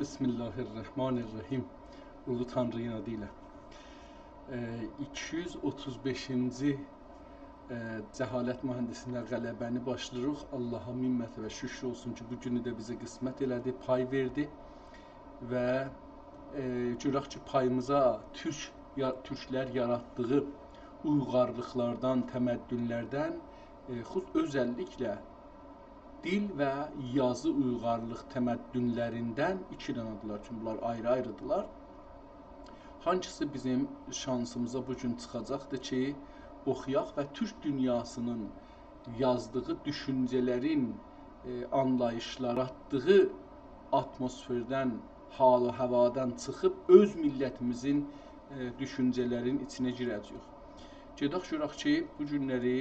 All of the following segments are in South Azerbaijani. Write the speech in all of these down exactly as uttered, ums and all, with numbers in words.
بسم الله الرحمن الرحیم. اولو تانری‌نین آدی ایله. ائ، ایکی یوز اوتوز بئشینجی، ائ، جهالت مهندسینده غلبه‌نی باشلاییریق. آللاها مین مرتبه شوکور اولسون کی، بو گونو ده بیزه قسمت ائله‌دی، پای وئردی. و، ائ، گؤرک کی، پاییمیزا تورک، یا-، تورکلر یاراتدیغی اویغارلیقلاردان، تمدن‌لردن، ائ، خصوص-، اؤزللیکله دیل و یازی اویغارلیق تمدن‌لریندن ایکی دنه‌دیرلر، چونکی بونلار آیری-آیریدیرلار. هانسیسی بیزیم شانسیمیزا بو گون چیخاجاقدیر کی، اوخویاق و تورک دونیاسینین یازدیغی دوشونجه‌لرین، ائ، آنلاییشلار آتدیغی آتموسفردن، حال و هوادان چیخیب اؤز میللتیمیزین، ائ، دوشونجه‌لرین ایچینه گیره‌جه‌ییک. گئدک گؤرک کی، بو گونلری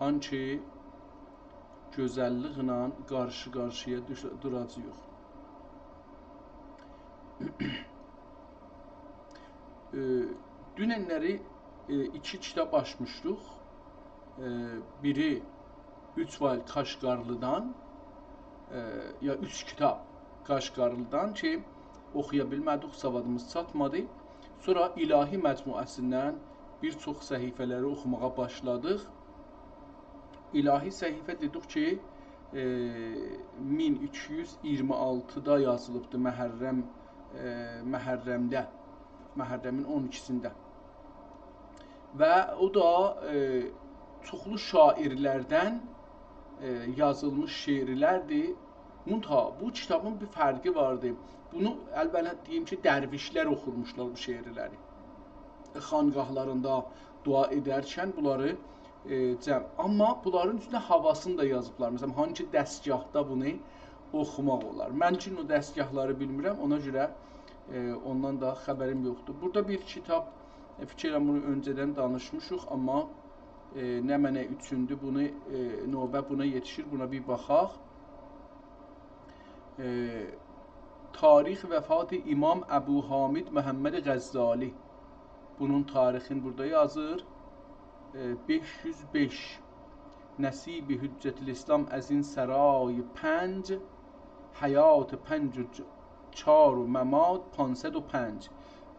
هانسی گؤزللیکله قارشی-قارشییا دوش-، دوراجاغیق. ائ، دونن‌لری، ائ، ایکی کیتاب آچمیشدیق. ائ، بیری اوچ فایل قاشقارلیدان، ائ، یا اوچ کیتاب قاشقارلیدان کی، اوخویا بیلمه‌دیک، سوادیمیز چاتمادی. سونرا الهی مجموعه‌سیندن بیر چوخ صفحه‌لری اوخوماغا باشلادیق. الهی صفحه دئدیک کی، ائ، مین ایکی یوز اییرمی آلتیدا یازیلیبدی محرم، ائ، محرمده، محرمین اون ایکیسینده. و او دا، ائ، چوخلو شاعرلردن، ائ، یازیلمیش شعرلردیر. منتها بو کیتابین بیر فرقی واردی. بونو البته دئییم کی، درویشلر اوخورموشلار بو شعرلری. خانقاهلاریندا دعا ائدرکن بونلاری، ائ، جم-، آمما بونلارین اوستونه هاواسینی دا یازیبلار. مثلا، هانسی دستگاهدا بونو اوخوماق اولار؟ من چون او دستگاهلاری بیلمیرم، اونا گؤره، ائ، اوندان دا خبریم یوخدور. بورادا بیر کیتاب، ائ، فیکر ائلیرم بونو اؤنجه‌دن دانیشمیشیق، آمما، ائ، نمنه اوچوندور، بونو، ائ، نوبه بونا یئتیشیر، بونا بیر باخاق. ائ، تاریخ وفات امام ابو حامد محمد غزالی. بونون تاریخینی بورادا یازیر. ائ، بئش یوز بئش. نسیب حجت‌الاسلام از این سرای پنج، حیات پنج و چ-، چهار و ممات پانصد و پنج.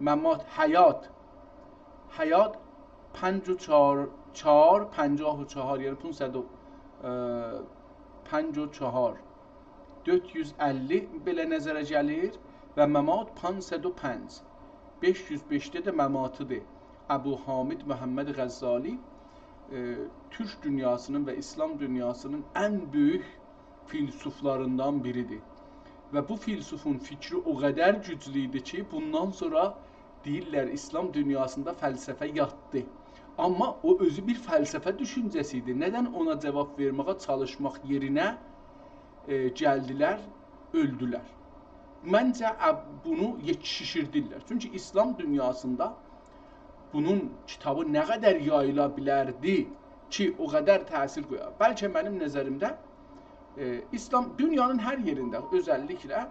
ممات، حیات، حیات پنج و چهار، چهار، پنجاه و چهار، یعنی پونصد و، ائ، پنج و چهار. دؤرد یوز اللی بئله نظره گلیر و ممات پانصد و پنج. بئش یوز بئشده ده مماتیدیر. ابو حامد محمد غزالی، ائ، تورک دونیاسینین و اسلام دونیاسینین ان بؤیوک فیلسوفلاریندان بیریدیر. و بو فیلسوفون فیکری او قدر گوجلو ایدی کی، بوندان سونرا دئییرلر، اسلام دونیاسیندا فلسفه یاتدی. آمما او اؤزو بیر فلسفه دوشونجه‌سی ایدی. ندن اونا جاواب وئرمه‌یه چالیشماق یئرینه، ائ، گلدیلر، اؤلدولر. منجه، ا، بونو یئتیشدیردیلر. چونکی اسلام دونیاسیندا بونون کیتابی نه قدر یاییلا بیلردی کی، او قدر تأثیر قویا؟ بلکه منیم نظریمده، ائ، اسلام دونیانین هر یئرینده، اؤزللیکله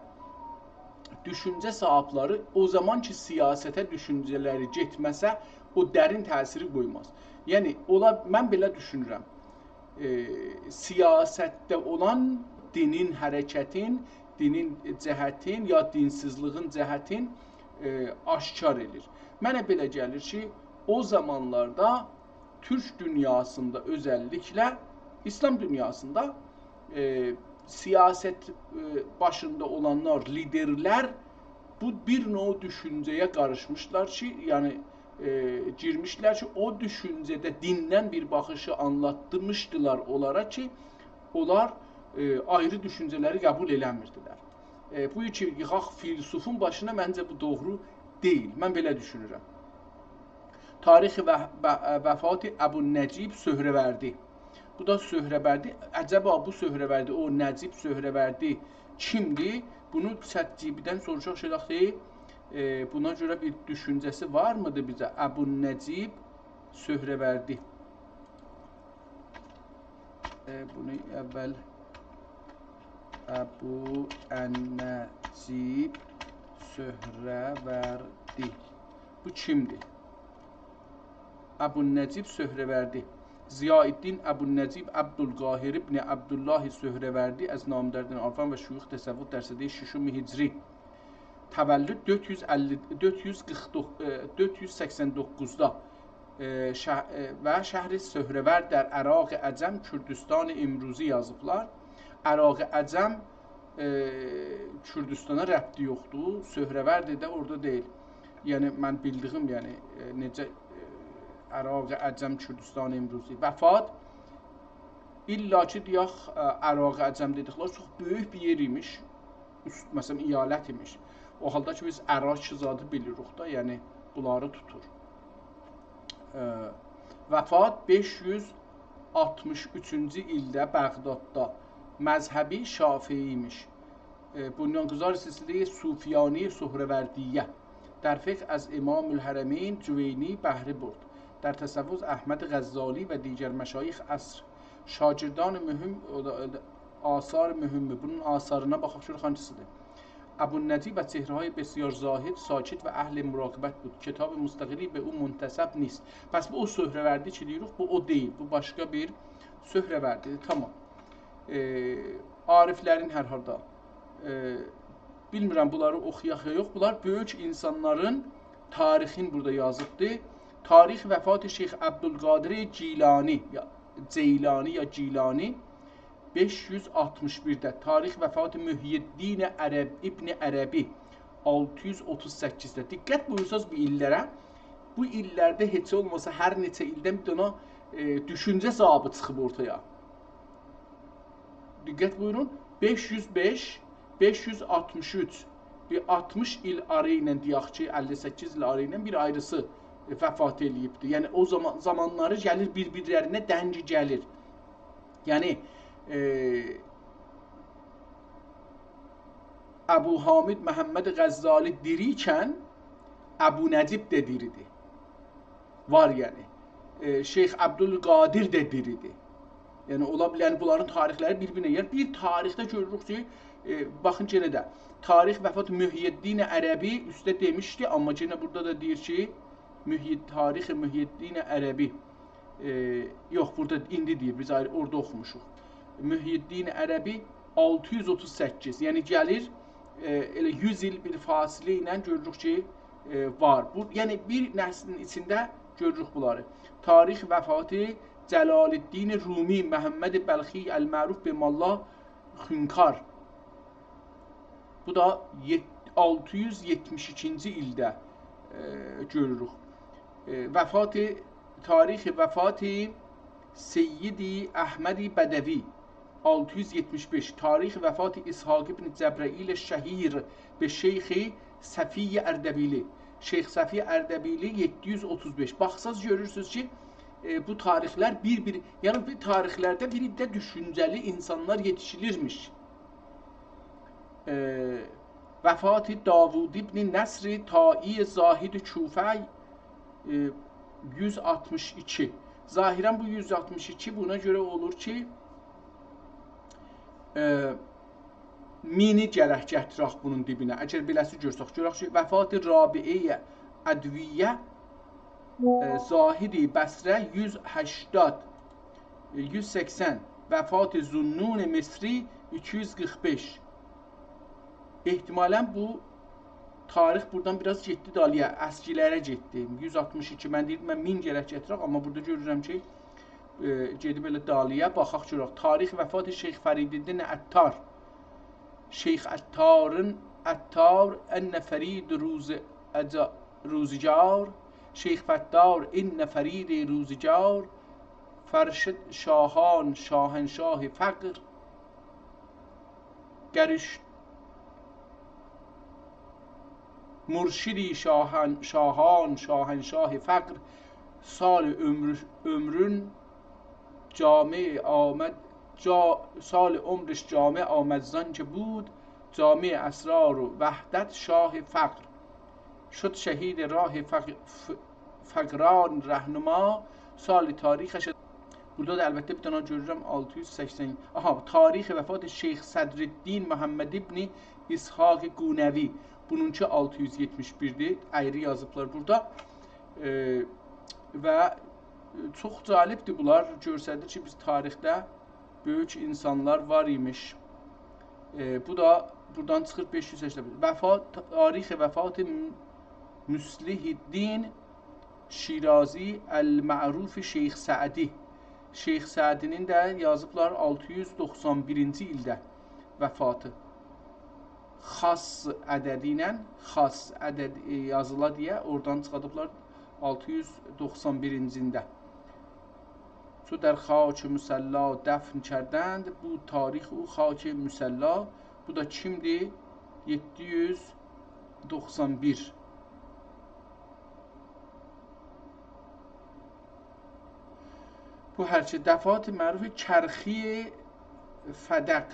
دوشونجه صاحیبلری او زامان کی، سیاسته دوشونجه‌لری گئتمه‌سه، او درین تأثیری قویماز. یعنی، اولا، من بئله دوشونورم. ائ، سیاستده اولان دینین حرکتین، دینین جهتین یا دینسیزلیگین جهتین، ائ، آشکار ائله‌ییر. منه بئله گلیر کی، او زامانلاردا تورک دونیاسیندا، اؤزللیکله اسلام دونیاسیندا، ائ، سیاست، ائ، باشیندا اولانلار، لیدرلر بو بیر نوع دوشونجه‌یه قاریشمیشلار کی، یعنی، ائ، گیرمیشلر کی، او دوشونجه‌ده دیندن بیر باخیشی آنلاتمیشدیلار اونلارا کی، اونلار، ائ، آیری دوشونجه‌لری قبول ائله‌میردیلر. ائ، بو کی، ییخاق فیلسوفون باشینا، منجه بو دوغرو دئییل. من بئله دوشونورم. تاریخ و-، و-، وفات ابوالنجیب سهروردی. بو دا سهروردی. عجبا بو سهروردی، او نجیب سهروردی کیمدیر؟ بونو چت جی پی تی‌دن سوروشاق، شئیلاق دئییل. ائ، بونا گؤره بیر دوشونجه‌سی وارمیدی بیزه؟ ابوالنجیب سهروردی. ائ، بونو اول ابوالنجیب سهروردی. بو کیمدیر؟ ابوالنجیب سهروردی. ضیاءالدین ابوالنجیب عبدالقاهر ابن عبدالله سهروردی از نامداران عرفان و شیوخ تصوف در سدهٔ ششم هجری. تولد دؤرد یوز اللی، دؤرد یوز قیرخ دوققوز، ائ، دؤرد یوز سکسن دوققوزدا، ائ، شهر، ائ، و شهر سهروردی در عراق عجم، کردستان امروزی یازیبلار. عراق عجم، ائ، کردستانا ربطی یوخدور. سهروردی ده اورادا دئییل. یعنی، من بیلدیگیم، یعنی، ائ، نئجه، ائ، عراق عجم، کردستان امروزی. وفات، الا کی، دئیک، ائ، عراق عجم دئدیکلری چوخ بؤیوک بیر یئر ایمیش. اوست، مثلا، ایالت ایمیش. او حالدا کی، بیز عراق زادی بیلیریک دا، یعنی بونلاری توتور. ائ، وفات بئش یوز آلتمیش اوچونجو ایلده بغداددا، مذهبی شافعی ایمیش. ائ، بنیانگذار سلسلهٔ صوفیانه سهروردیه، در فقه از امام الحرمین جوینی بهره برد، در تصوف احمد غزالی و دیگر مشایخ عصر. شاگردان مهم، او دا، او دا آثار مهمی. بونون آثارینا باخاق، گؤرک هانسیدیر. ابوالنجیب و چهره‌های بسیار زاهد، ساکت و اهل مراقبت بود. کتاب مستقلی به او منتسب نیست. پس بو او سهروردی کی دئییریک، بو او دئییل. بو باشقا بیر سهروردی‌دیر. تامام. ائ، عارفلرین هر حالدا، ائ، بیلمیرم بونلاری اوخویاق یا یوخ. بونلار بؤیوک اینسانلارین تاریخینی بورادا یازیبدی. تاریخ وفات شیخ عبدالقادر جیلانی، یا جیلانی، یا جیلانی، بئش یوز آلتمیش بیرده. تاریخ وفات محی‌الدین عرب، ابن عربی، آلتی یوز اوتوز سککیزده. دقت بویورساز بو ایللره، بو ایللرده هئچ اولماسا هر نئچه ایلدن بیر دنه، ائ، دوشونجه صاحیبی چیخیب اورتایا. دقت بویورون، بئش یوز بئش، بئش یوز آلتمیش اوچ، بیر آلتمیش ایل آرا ایله دئیک کی، اللی سککیز ایل آرا ایله بیر آیریسی، ائ، وفات ائله‌ییبدی. یعنی، او زامان، زامانلاری گلیر بیر-بیرلرینه دنگ گلیر. یعنی، ائ، ابو حامد محمد غزالی دیری ایکن ابو نجیب ده دیری‌دیر. وار یعنی. ائ، شیخ عبدالقادر ده دیری‌دیر. یعنی، اولا بیلر بونلارین تاریخلری بیر-بیرینه. یعنی، بیر تاریخده گؤروروک کی، ائ، باخین یئنه ده. تاریخ وفات محی‌الدین عربی اوسته دئمیشدی، آمما یئنه بورادا دا دئییر کی، محی-، تاریخ محی‌الدین عربی. ائ، یوخ، بورادا ایندی دئییر، بیز آیری اورادا اوخوموشوق. محی‌الدین عربی آلتی یوز اوتوز سککیز، یعنی گلیر، ائ، ائله یوز ایل بیر فاصله ایله گؤروروک کی، ائ، وار. بو، یعنی بیر نسلین ایچینده گؤروروک بونلاری. تاریخ وفات جلال‌الدین رومی محمد بلخی المعروف به ملا خونکار. بو دا یئت-، آلتی یوز یئتمیش ایکینجی ایلده، ائ، گؤروروک. ائ، وفات، تاریخ وفات سید احمد بدوی، آلتی یوز یئتمیش بئش. تاریخ وفات اسحاق ابن جبرائیل شهیر به شیخ صفی اردبیلی. شیخ صفی اردبیلی، یئددی یوز اوتوز بئش. باخساز گؤرورسونوز کی، ائ، بو تاریخلر بیر-بیر، یعنی بو تاریخلرده بیر ده دوشونجه‌لی اینسانلار یئتیشیلیرمیش. ائ، وفات داوود ابن نصر طائی زاهد کوفه، ائ، یوز آلتمیش ایکی. ظاهراً بو یوز آلتمیش ایکی بونا گؤره اولور کی، ائ، مینی گرک گتیرک بونون دیبینه. اگر بئله‌سی گؤرسک، گؤرک کی، وفات رابعه عدویه، ائ، زاهد بصره، یوز هشتاد، ائ، یوز سکسن. وفات ذوالنون مصری، ایکی یوز قیرخ بئش. احتمالاً بو تاریخ بورادان بیر آز گئتدی دالییا، اسکی‌لره گئتدی. یوز آلتمیش ایکی، من دئییردیم، من مین گرک گتیرک، آمما بورادا گؤرورم کی، ائ، گئدیب ائله دالییا، باخاق گؤرک. تاریخ وفات شیخ فریدالدین عطار. شیخ عطارین، عطار ان فرید روز-، اجا-، روزگار، شیخ فتار ان فرید روزگار، فرشت شاهان شاهنشاه فقر، گرش مرشدی شاهان، شاهان، شاهنشاه فقر، سال عمر-، عمرون جامع آمد، جا-، سال عمرش جامع آمد زان که بود، جامع اسرار و وحدت شاه فقر، شد شهید راه فق-، ف-، فقران رهنما، سال تاریخش. بورادا دا البته بیر دنه گؤرورم آلتی یوز سکسن. آها، تاریخ وفات شیخ صدرالدین محمد ابن اسحاق قونوی. بونونکی آلتی یوز یئتمیش بیردیر. آیری یازیبلار بورادا. ائ، و چوخ جالبدیر بونلار. گؤستریر کی، بیز تاریخده بؤیوک اینسانلار وار ایمیش. ائ، بو دا بورادان چیخیر بئش یوز سکسن بیر. وفات، تاریخ وفات م-، مصلح‌الدین شیرازی المعروف شیخ سعدی. شیخ سعدی‌نین ده یازیبلار آلتی یوز دوخسان بیرینجی ایلده وفاتی. خاص عددی ایله، خاص عدد، ائ، یازیلا دئیه اورادان چیخاردیبلار آلتی یوز دوخسان بیرینجی ایلده. چو در خاک مصلا دفن کردند، بود تاریخ او خاک مصلا. بو دا کیمدیر؟ یئددی یوز دوخسان بیر. بو هر کی، دفعات معروف کرخی فدق،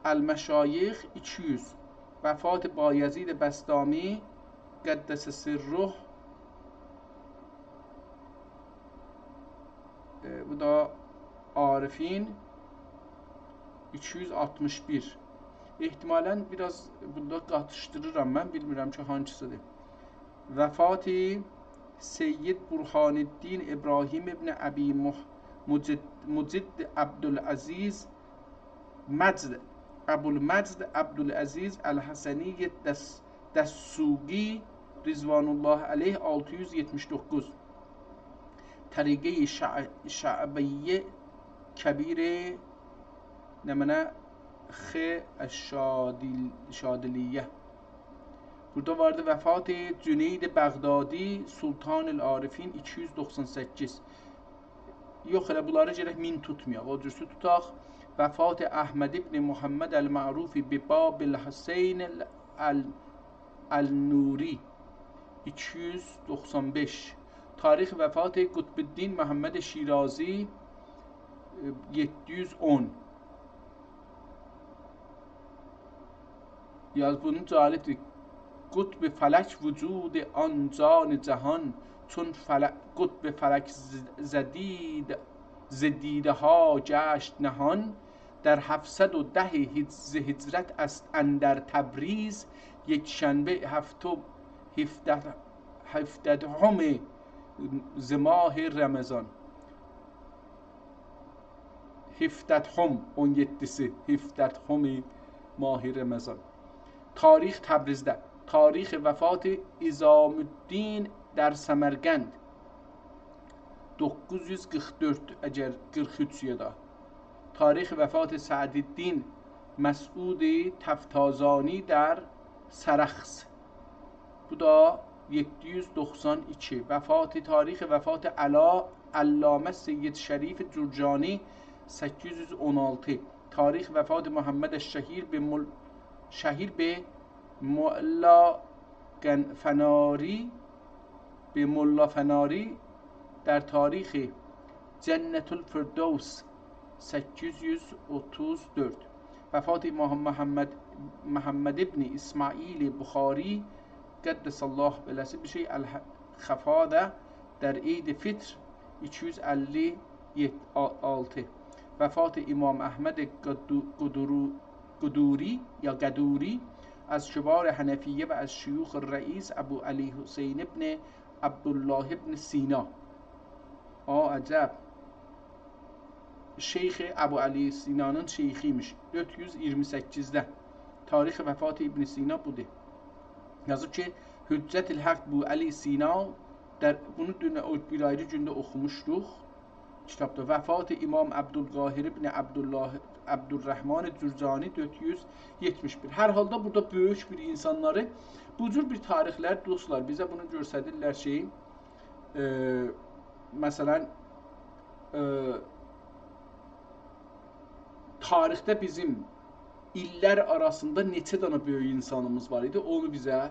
المشایخ ایکی یوز، وفات بایزید بسطامی قدس سره، ائ، بو دا عارفین ایکی یوز آلتمیش بیر. احتمالاً بیر آز بوندا قاتیشدیریرام من، بیلمیرم کی، هانسیسیدیر. وفات سید برهان‌الدین ابراهیم ابن ابی مح-، مجد، مجد عبدالعزیز مجد، ابوالمجد عبدالعزیز الحسنی دس-، دسوقی رضوان الله علیه، آلتی یوز یئتمیش دوققوز. طریقه شع-، شعبیه کبیر، نمنه، خ الشادل-، شادلیه. بورادا واردی وفات جنید بغدادی، سلطان العارفین، ایکی یوز دوخسان سککیز. یوخ، ائله بونلاری گرک مین توتمایاق، او جورسو توتاق. وفات احمد ابن محمد المعروف بباب الحسین ال-، ال-، النوری، ایکی یوز دوخسان بئش. تاریخ وفات قطب‌الدین محمد شیرازی، ائ، یئددی یوز اون. یاز بونون جالبدیر. قطب فلک وجود آن جان جهان، چون فل-، قطب فلک ز-، ز دید-، ز دیده‌ها گشت نهان، در هفتصد و ده هج-، ز هجرت است اندر تبریز، یکشنبه هفتم، هفده-، هفدهم ز ماه رمضان. هفدهم، اون یئددیسی، هفدهم ماه رمضان. تاریخ تبریزده. تاریخ وفات عظام‌الدین در سمرقند، دوققوز یوز قیرخ دؤرد، اگر قیرخ اوچ یا دا. تاریخ وفات سعدالدین مسعود تفتازانی در سرخس. بو دا یئددی یوز دوخسان ایکی. وفات، تاریخ وفات علا-، علامه سید شریف جرجانی، سککیز یوز اون آلتی. تاریخ وفات محمد الشهیر به مل-، شهیر به ملا گن-، فناری، به ملا فناری در تاریخ جنت الفردوس، سککیز یوز اوتوز دؤرد. وفات امام محمد، محمد ابن اسماعیل بخاری، قدس الله، بئله‌سی بیر شئی، الخفاضه، در عید فطر، ایکی یوز اللی آلتی. وفات امام احمد قدو-، قدورو-، قدوری یا قدوری، از کبار حنفیه و از شیوخ رئیس ابو علی حسین ابن عبدالله ابن سینا. آ، عجب. شیخ ابو علی سینانین شیخی ایمیش. دؤرد یوز ایگیرمی سککیزده. تاریخ وفات ابن سینا بودور. یازیب کی، حجت الحق بو علی سینا، در، بونو دون او بیر آیری گونده اوخوموشدوق. کیتابدا وفات امام عبدالقاهر ابن عبدالله، عبدالرحمن جرجانی، دؤرد یوز یئتمیش بیر. هر حالدا بورادا بؤیوک بیر اینسانلاری، بو جور بیر تاریخلر، دوستلار، بیزه بونو گؤستریرلر کی، ائ، مثلا، ائ، تاریخده بیزیم ایللر آراسیندا نئچه دنه بؤیوک اینسانیمیز وار ایدی، اونو بیزه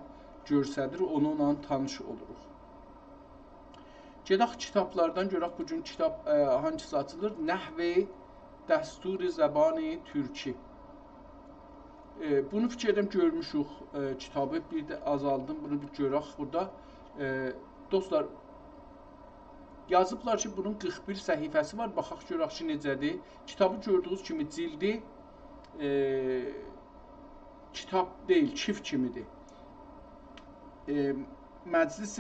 گؤستریر، اونونلا تانیش اولوروق. گئدک کیتابلاردان گؤرک بو گون کیتاب، ائ، هانسیسی آچیلیر؟ نحو دستور زبان ترکی. ائ، بونو فیکر ائدیرم گؤرموشوک، ائ، کیتابی. بیر ده آزالدیم، بونو بیر گؤرک بورادا. ائ، دوستلار، یازیبلار کی، بونون قیرخ بیر صفحه‌سی وار. باخاق گؤرک کی، نئجه‌دیر. کیتابی گؤردویونوز کیمی جیلدی، ائ، کیتاب دئییل، کیف کیمیدیر. ائ، مجلس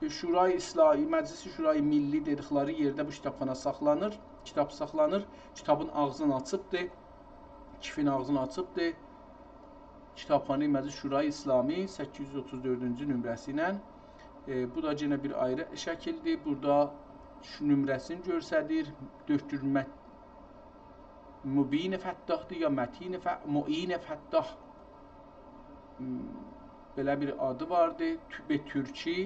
شورای اصلاحی، مجلس شورای ملی دئدیکلری یئرده بو کیتابخانا ساخلانیر، کیتاب ساخلانیر. کیتابین آغزینی آچیبدیر. کیفین آغزینی آچیبدی. کتابخانهٔ مجلس شورای اسلامی، سککیز یوز اوتوز دؤردونجو نمره‌سی ایله. ائ، بو دا یئنه بیر آیری شکیلدیر. بورادا شو نمره‌سینی گؤستریر. دکتر مت-، مبین فتاح‌دیر یا متین ف-، معین فتاح. م، بئله بیر آدی واردی. تو-، به ترکی،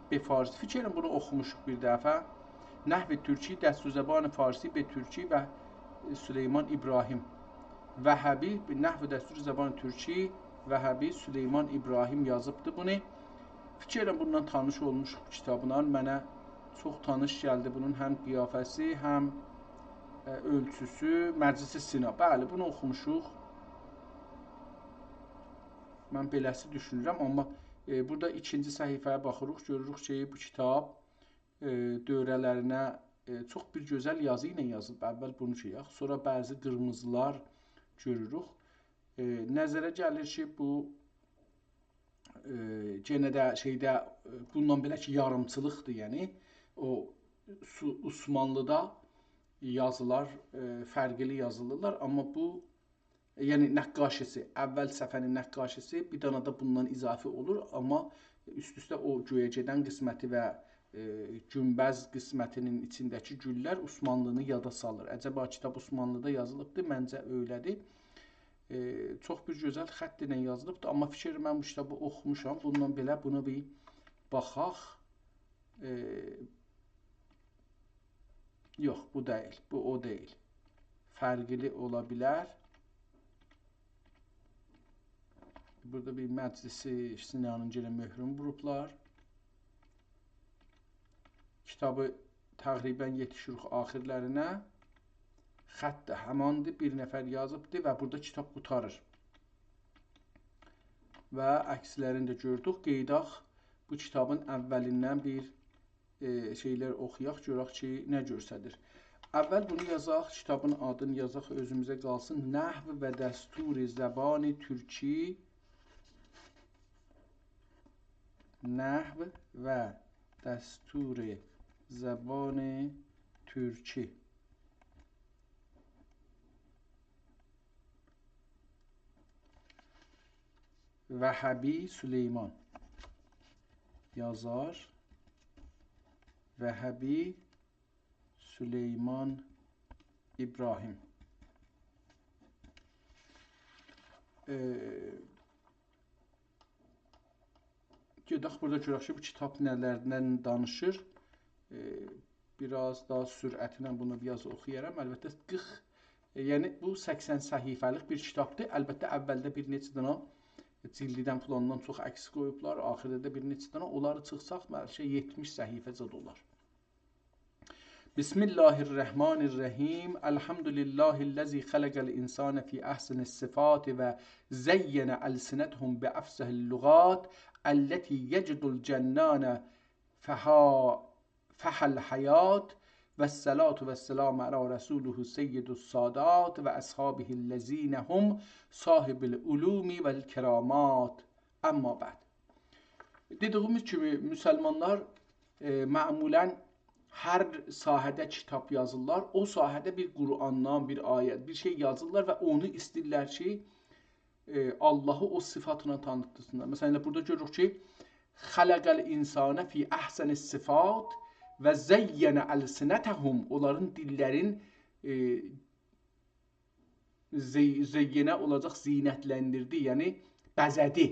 به فارسی. فیکر ائلیرم بونو اوخوموشوق بیر دفعه. نحو ترکی، دستور زبان فارسی به ترکی و سلیمان ابراهیم. وهبی، نحو دستور زبان ترکی، وهبی سلیمان ابراهیم یازیبدی بونو. فیکر ائلیرم بونونان تانیش اولموشوق بو کیتابلا. منه چوخ تانیش گلدی بونون هم قیافه‌سی، هم، ائ، اؤلچوسو، مجلس سینا. بلی، بونو اوخوموشوق. من بئله‌سی دوشونورم، آمما، ائ، بورادا ایکینجی صفحه‌یه باخیریق، گؤروروک کی، بو کیتاب، ائ، دؤوره‌لرینه، ائ، چوخ بیر گؤزل یازی ایله یازیلیب. اول بونو شئی، سونرا بعضی قیرمیزیلار گؤروروک. ائ، نظره گلیر کی، بو، ائ، یئنه ده شئیده، ائ، بوندان بئله کی، یاریمچیلیقدیر، یعنی او سو-، عثمانلیدا یازیلار، ائ، فرقلی یازیلیرلار، آمما بو، یعنی نقاشی‌سی، اول صفحه‌نین نقاشی‌سی، بیر دانا دا بوندان اضافه اولور، آمما اوست-اوسته او گؤیه گئدن قسمتی و، ائ، گونبذ قسمتینین ایچینده‌کی گوللر عثمانلینی یادا سالیر. عجبا کیتاب عثمانلیدا یازیلیبدی؟ منجه اؤیله‌دیر. ائ، چوخ بیر گؤزل خط ایله یازیلیبدی، آمما فیکر ائلیرم من بو کیتابی اوخوموشام. بوندان بئله بونا بیر باخاق. ائ، یوخ، بو دئییل، بو او دئییل. فرقلی اولا بیلر. بورادا بیر مجلس سینانین یئنه مؤهرونو ووروبلار. کیتابی تقریبا یئتیشیریک آخیرلرینه. خط ده هماندیر، بیر نفر یازیبدی و بورادا کیتاب قوتاریر. و عکسلرینی ده گؤردوک. قئییداق بو کیتابین اولیندن بیر، ائ، شئیلر اوخویاق، گؤرک کی، نه گؤستریر. اول بونو یازاق، کیتابین آدینی یازاق، اؤزوموزه قالسین. نحو و دستور زبان ترکی، نحو و دستور زبان ترکی. وهبی سلیمان. یازار وهبی سلیمان ابراهیم. ائ، گئدک بورادا گؤرک کی، بو کیتاب نه‌لردن دانیشیر. ائ، بیر آز داها سرعتله بونو بیر آز اوخویارام. البته، قیرخ، ائ، یعنی بو سکسن صفحه‌لیک بیر کیتابدیر. البته، اولده بیر نئچه دانا جلددن فلاندان چوخ عکس قویوبلار، آخیردا دا بیر نئچه دانا. اونلاری چیخساق، بلکه یئتمیش صفحه زاد اولار. بسم الله الرحمن الرحیم. الحمد لله الذی خلق الانسان فی احسن الصفات و زین السنتهم بافصح اللغات التی یجد الجنان فها-، فحا الحیات و الصلاة و السلام علی رسوله سید السادات و اصحابه الذین هم صاحب العلوم و الکرامات. اما بعد. دئدیییمیز کیمی، مسلمانلار، ائ، معمولا هر ساحه‌ده کیتاب یازیرلار، او ساحه‌ده بیر قرآندان، بیر آیت، بیر شئی یازیرلار و اونو ایسته‌ییرلر کی، ائ، آللاهی او صفاتلا تانیتدیرسینلار. مثلا، ائله بورادا گؤروروک کی، «خلق الانسان فی احسن الصفات و زین السنتهم»، اونلارین دیللرین، ائ، زی-، زینه اولاجاق، زینتلندیردی، یعنی بزه‌دی.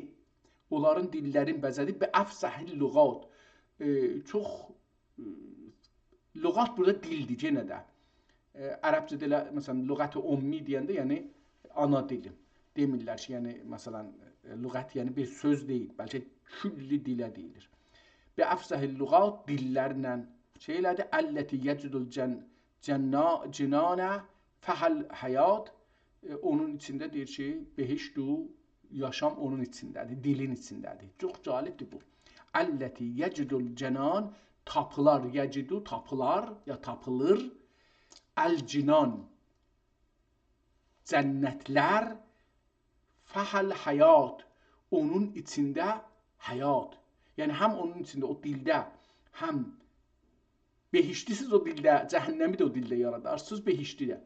اونلارین دیللرین بزه‌دی. «بافصح اللغات». ائ، چوخ، ائ، لغات بورادا دیلدیر یئنه ده. ائ، عربجه‌ده ائله، مثلا، لغت امی دئینده، یعنی آنا دیلیم. دئمیرلر کی، یعنی، مثلا، ائ، لغت، یعنی بیر سؤز دئییل، بلکه کلی دیله دئییلیر. «بافصح اللغات»، دیللرله شئی ائله‌دی. «التی یجد الجن-، جنا-، جنان فحا الحیات»، ائ، اونون ایچینده دئییر کی، بهشت و یاشام اونون ایچینده‌دیر، دیلین ایچینده‌دیر. چوخ جالبدیر بو. «التی یجد الجنان»، تاپیلار، یجدو، تاپیلار، یا تاپیلیر. «الجنان»، جنتلر. «فحا الحیات»، اونون ایچینده حیات. یعنی هم اونون ایچینده، او دیلده، هم بهشتی سیز او دیلده، جهنمی ده او دیلده یارادارسینیز، بهشتی ده.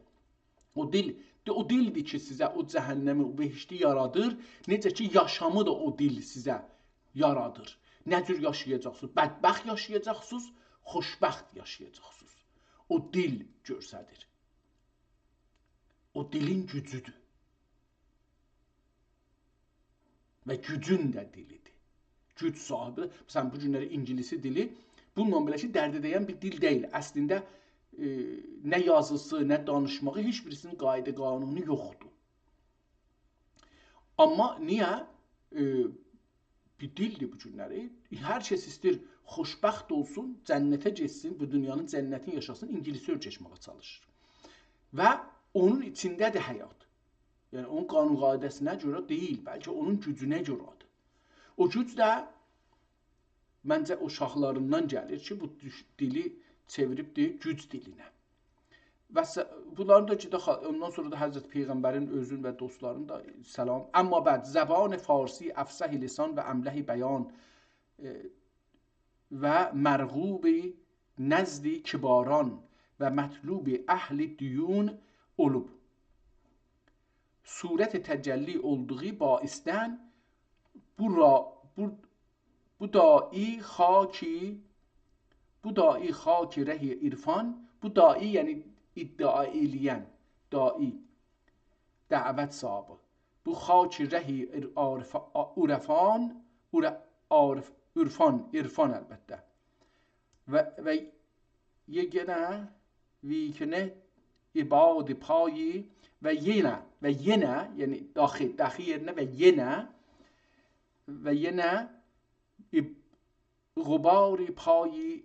او دیل، او دیلدیر کی، سیزه او جهنمی، او بهشتی یارادیر. نئجه کی، یاشامی دا او دیل سیزه یارادیر. نه جور یاشایاجاقسینیز؟ بدبخت یاشایاجاقسینیز، خوشبخت یاشایاجاقسینیز. او دیل گؤستریر. او دیلین گوجودور. و گوجون ده دیلیدیر. گوج صاحیبی، مثلا، بو گونلری اینگیلیسی دیلی، بونونلا بئله کی، درد دَیَن بیر دیل دئییل. اصلینده، ائ، نه یازیسی، نه دانیشماغی، هئچ بیریسینین قایدا قانونو یوخدور. آمما نییه؟ ائ، بیر دیلدیر بو گونلری. هر کس ایسته‌ییر خوشبخت اولسون، جنته گئتسین، بو دونیانین جنتینی یاشاسین، اینگیلیسی اؤیرشمه‌یه چالیشیر. و اونون ایچینده‌دیر حیات. یعنی، اونون قانون قاعده‌سینه گؤره دئییل، بلکه اونون گوجونه گؤره‌دیر. او گوج ده، منجه، او شاهلاریندان گلیر کی، بو دوش-، دیلی چئویریبدیر گوج دیلینه. و س-، بونلارین دا کی، ده خا-، اوندان سونرا دا حضرت پیغمبرین اؤزون و دوستلارین دا سلام. اما بعد، زبان فارسی افصح لسان و املح بیان، ائ، و مرغوب نزد کباران و مطلوب اهل دیون اولوب. صورت تجلی اولدوغو باعثدن بو را-، بو، بو داعی خاکی، بو داعی خاکی ره عرفان، بو داعی، یعنی ادعا ائله‌ین داعی، دعوت صاحیبی. بو خاک ره عر-، عارف-، عرفان، عر-، عارف-، عرفان، عرفان البته. و، و یئگانه ویکنه عباد پایی و یئنه، و یئنه، یعنی داخی، داخی یئرینه و یئنه، و یئنه عب-، غبار پای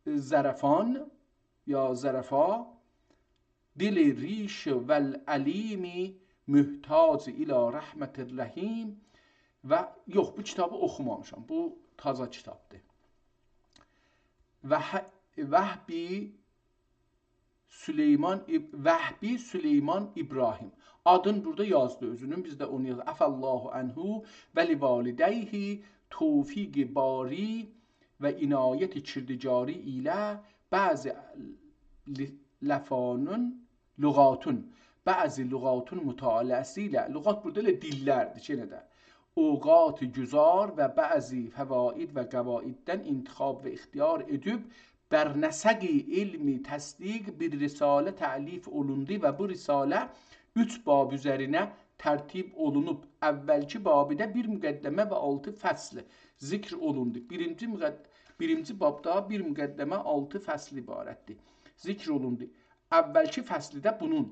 ظرفان یا ظرفا، دل ریش و العلیم محتاج الی رحمت الرحیم. و یوخ، بو کیتابی اوخومامیشام. بو تازا کیتابدیر. وه-، وهبی سلیمان اب-، وهبی سلیمان ابراهیم. آدین بورادا یازدی اؤزونون، بیز ده اونو یازدیق. عفا الله عنه و لوالدیه، توفیق باری و عنایت کردگاری ایله بعضی ل-، لفانون، لغاتون، بعضی لغاتون مطالعه‌سی ایله، لغات بورادا ائله دیللردیر کی، یئنه ده، اوقات گذار و بعضی فواید و قواعددن انتخاب و اختیار ائدیب، بر نسق علمی تصدیق بیر رساله تألیف اولوندو و بو رساله اوچ باب اوزرینه ترتیب اولونوب. اولکی بابیده بیر مقدمه و آلتی فصل ذکر اولوندو. بیرینجی مقد-، بیرینجی بابدا بیر مقدمه، آلتی فصل عبارتدیر. ذکر اولوندو. اولکی فصلده بونون،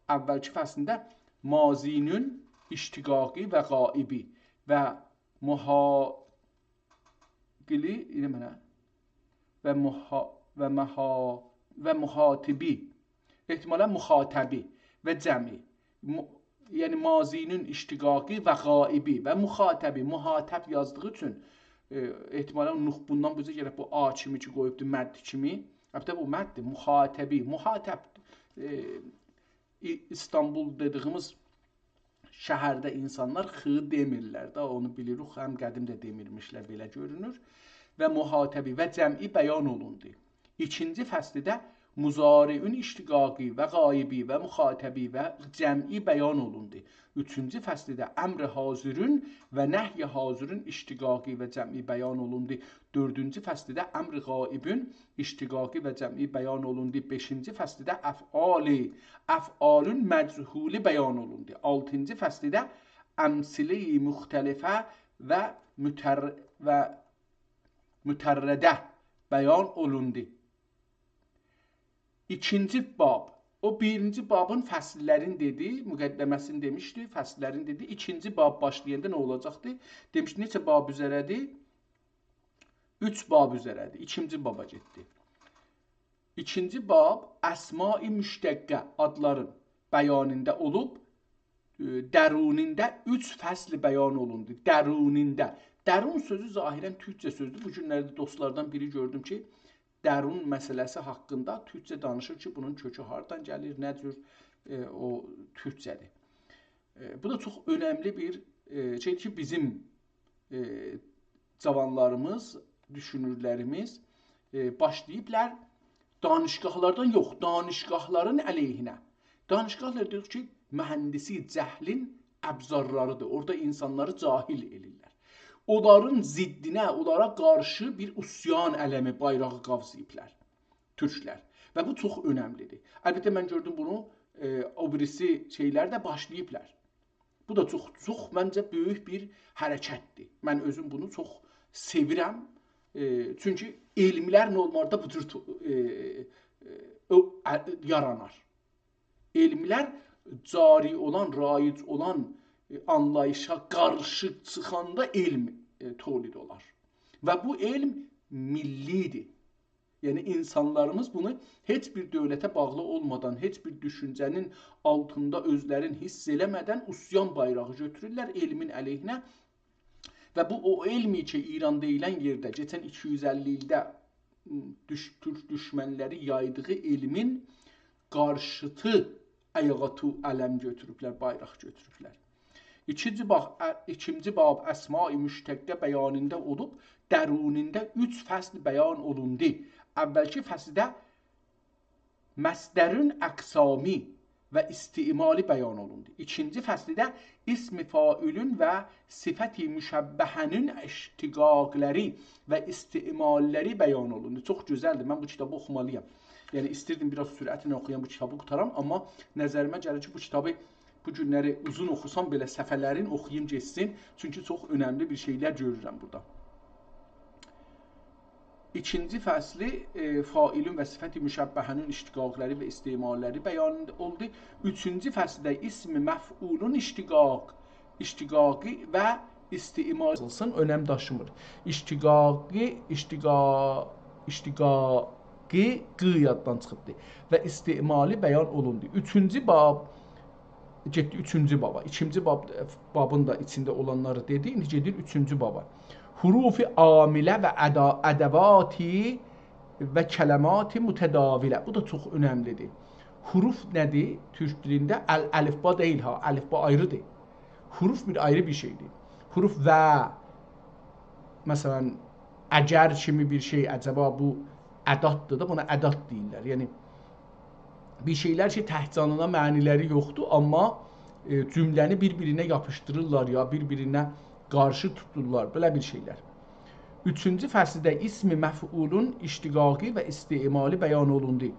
اولکی فصلینده ماضی‌نین اشتقاقی و غائبی و محا-، گلی، ایله منه. و محا-، و محا-، و مخاطبی. احتمالاً مخاطبی و جمعی. م-، یعنی ماضی‌نین اشتقاقی و غائبی و مخاطبی، مخاطب یازدیغی اوچون، ائ، احتمالاً نوق-، بوندان بو اوزه گرک بو آ کیمی کی قویوبدو، مد کیمی. البته بو مددیر، مخاطبی، مخاطب، ائ، ای-، ایستانبول دئدیگیمیز شهرده اینسانلار خ دئمیرلر ده، اونو بیلیریک، هم قدیم ده دئمیرمیشلر، بئله گؤرونور. و مخاطبی و جمعی بیان اولوندو. ایکینجی فصلده مضارعین اشتقاقی و غائبی و مخاطبی و جمعی بیان اولوندو. اوچونجو فصلده امر حاضرین و نهی حاضرین اشتقاقی و جمعی بیان اولوندو. دؤردونجو فصلده امر غائبین اشتقاقی و جمعی بیان اولوندو. بئشینجی فصلده افعال، افعالین مجهولی بیان اولوندو. آلتینجی فصلده امثله مختلفه و متر-، و متردده بیان اولوندو. ایکینجی باب. او بیرینجی بابین فصللرینی دئدی، مقدمه‌سینی دئمیشدی، فصللرینی دئدی. ایکینجی باب باشلایاندا نه اولاجاقدی؟ دئمیشدی، نئچه باب اوزره‌دیر؟ اوچ باب اوزره‌دیر. ایکینجی بابا گئتدی. ایکینجی باب اسماء مشتقه، آدلارین بیانیندا اولوب، ائ، درونینده اوچ فصل بیان اولوندو. درونینده. درون سؤزو ظاهراً تورکجه سؤزدور. بو گونلرده دوستلاردان بیری گؤردوم کی، درون مسئله‌سی حاقیندا تورکجه دانیشیر کی، بونون کؤکو هاردان گلیر، نه جور، ائ، او تورکجه‌دیر. ائ، بو دا چوخ اؤنملی بیر، ائ، شئیدیر کی، بیزیم، ائ، جاوانلاریمیز، دوشونورلریمیز، ائ، باشلاییبلار دانشگاهلاردان یوخ، دانشگاهلارین علیهینه. دانشگاهلار دئییر کی، مهندسی جهلین ابزارلاریدیر. اورادا اینسانلاری جاهل ائله‌ییرلر. اونلارین ضدینه، اونلارا قارشی بیر عصیان علمی بایراغی قاوزاییبلار تورکلر. و بو چوخ اؤنملیدیر. البته، من گؤردوم بونو، ائ، او بیریسی شئیلر ده باشلاییبلار. بو دا چوخ، چوخ منجه بؤیوک بیر حرکتدیر. من اؤزوم بونو چوخ سئویرم. ائ، چونکی علملر نورمالدا بو جور تو-، ائ، ائ، او-، ا-، یارانار. علملر جاری اولان، رایج اولان، ائ، آنلاییشا قارشی چیخاندا علم، ائ، تولید اولار. و بو علم میللیدیر. یعنی، اینسانلاریمیز بونو هئچ بیر دؤولته باغلی اولمادان، هئچ بیر دوشونجه‌نین آلتیندا اؤزلرین حیس ائله‌مه‌دن عصیان بایراغی گؤتورورلر علمین علیهینه. و بو او علمی کی، ایران دئییلن یئرده کئچن ایکی یوز اللی ایلده، م، دوش-، تورک دوشمنلری یایدیغی علمین قارشیتی آیاغا تو-، علم گؤتوروبلر، بایراق گؤتوروبلر. ایکینجی باخ-، ا-، ایکینجی باب اسمای مشتقه بیانیندا اولوب، درونینده اوچ فصل بیان اولوندو. اولکی فصلده مصدرین اقسامی و استعمالی بیان اولوندو. ایکینجی فصلده اسم فاعلین و صفت مشبهه‌نین اشتقاقلاری و استعماللاری بیان اولوندو. چوخ گؤزلدیر. من بو کیتابی اوخومالییام. یعنی، ایستیردیم بیر آز سرعتله اوخویام، بو کیتابی قوتارام، آمما نظریمه گلیر کی، بو کیتابی بو گونلری اوزون اوخوسام بئله صفحه‌لرین اوخویوم گئتسین. چونکی چوخ اؤنملی بیر شئیلر گؤرورم بورادا. ایکینجی فصلی، ائ، فاعلین و صفت مشبهه‌نین اشتقاقلاری و استعماللاری بیان اولدو. اوچونجو فصلده اسم مفعولون اشتقاق، اشتقاقی و استعمال یازیلسین، اؤنم داشیمیر. اشتقاقی، اشتقا-، اشتقاقی، ق یاددان چیخیبدی. و استعمالی بیان اولوندو. اوچونجو باب، گئتدی اوچونجو بابا. ایکینجی باب، بابین دا ایچینده اولانلاری دئدی، ایندی گئدیر اوچونجو بابا. حروف عامله و ادا-، ادواتی و کلمات متداوله. بو دا چوخ اؤنملیدیر. حروف نه‌دیر تورک دیلینده؟ ال-، الفبا دئییل ها، الفبا آیریدیر. حروف بیر آیری بیر شئیدیر. حروف و، مثلا، اگر کیمی بیر شئی، عجبا بو اداتدیر دا، بونا ادات دئییرلر. یعنی، بیر شئیلر کی، تک جانینا معنی‌لری یوخدور، آمما، ائ، جمله‌نی بیر-بیرینه یاپیشدیریرلار یا بیر-بیرینه قارشی توتورلار، بئله بیر شئیلر. اوچونجو فصلده اسم مفعولون اشتقاقی و استعمالی بیان اولوندو.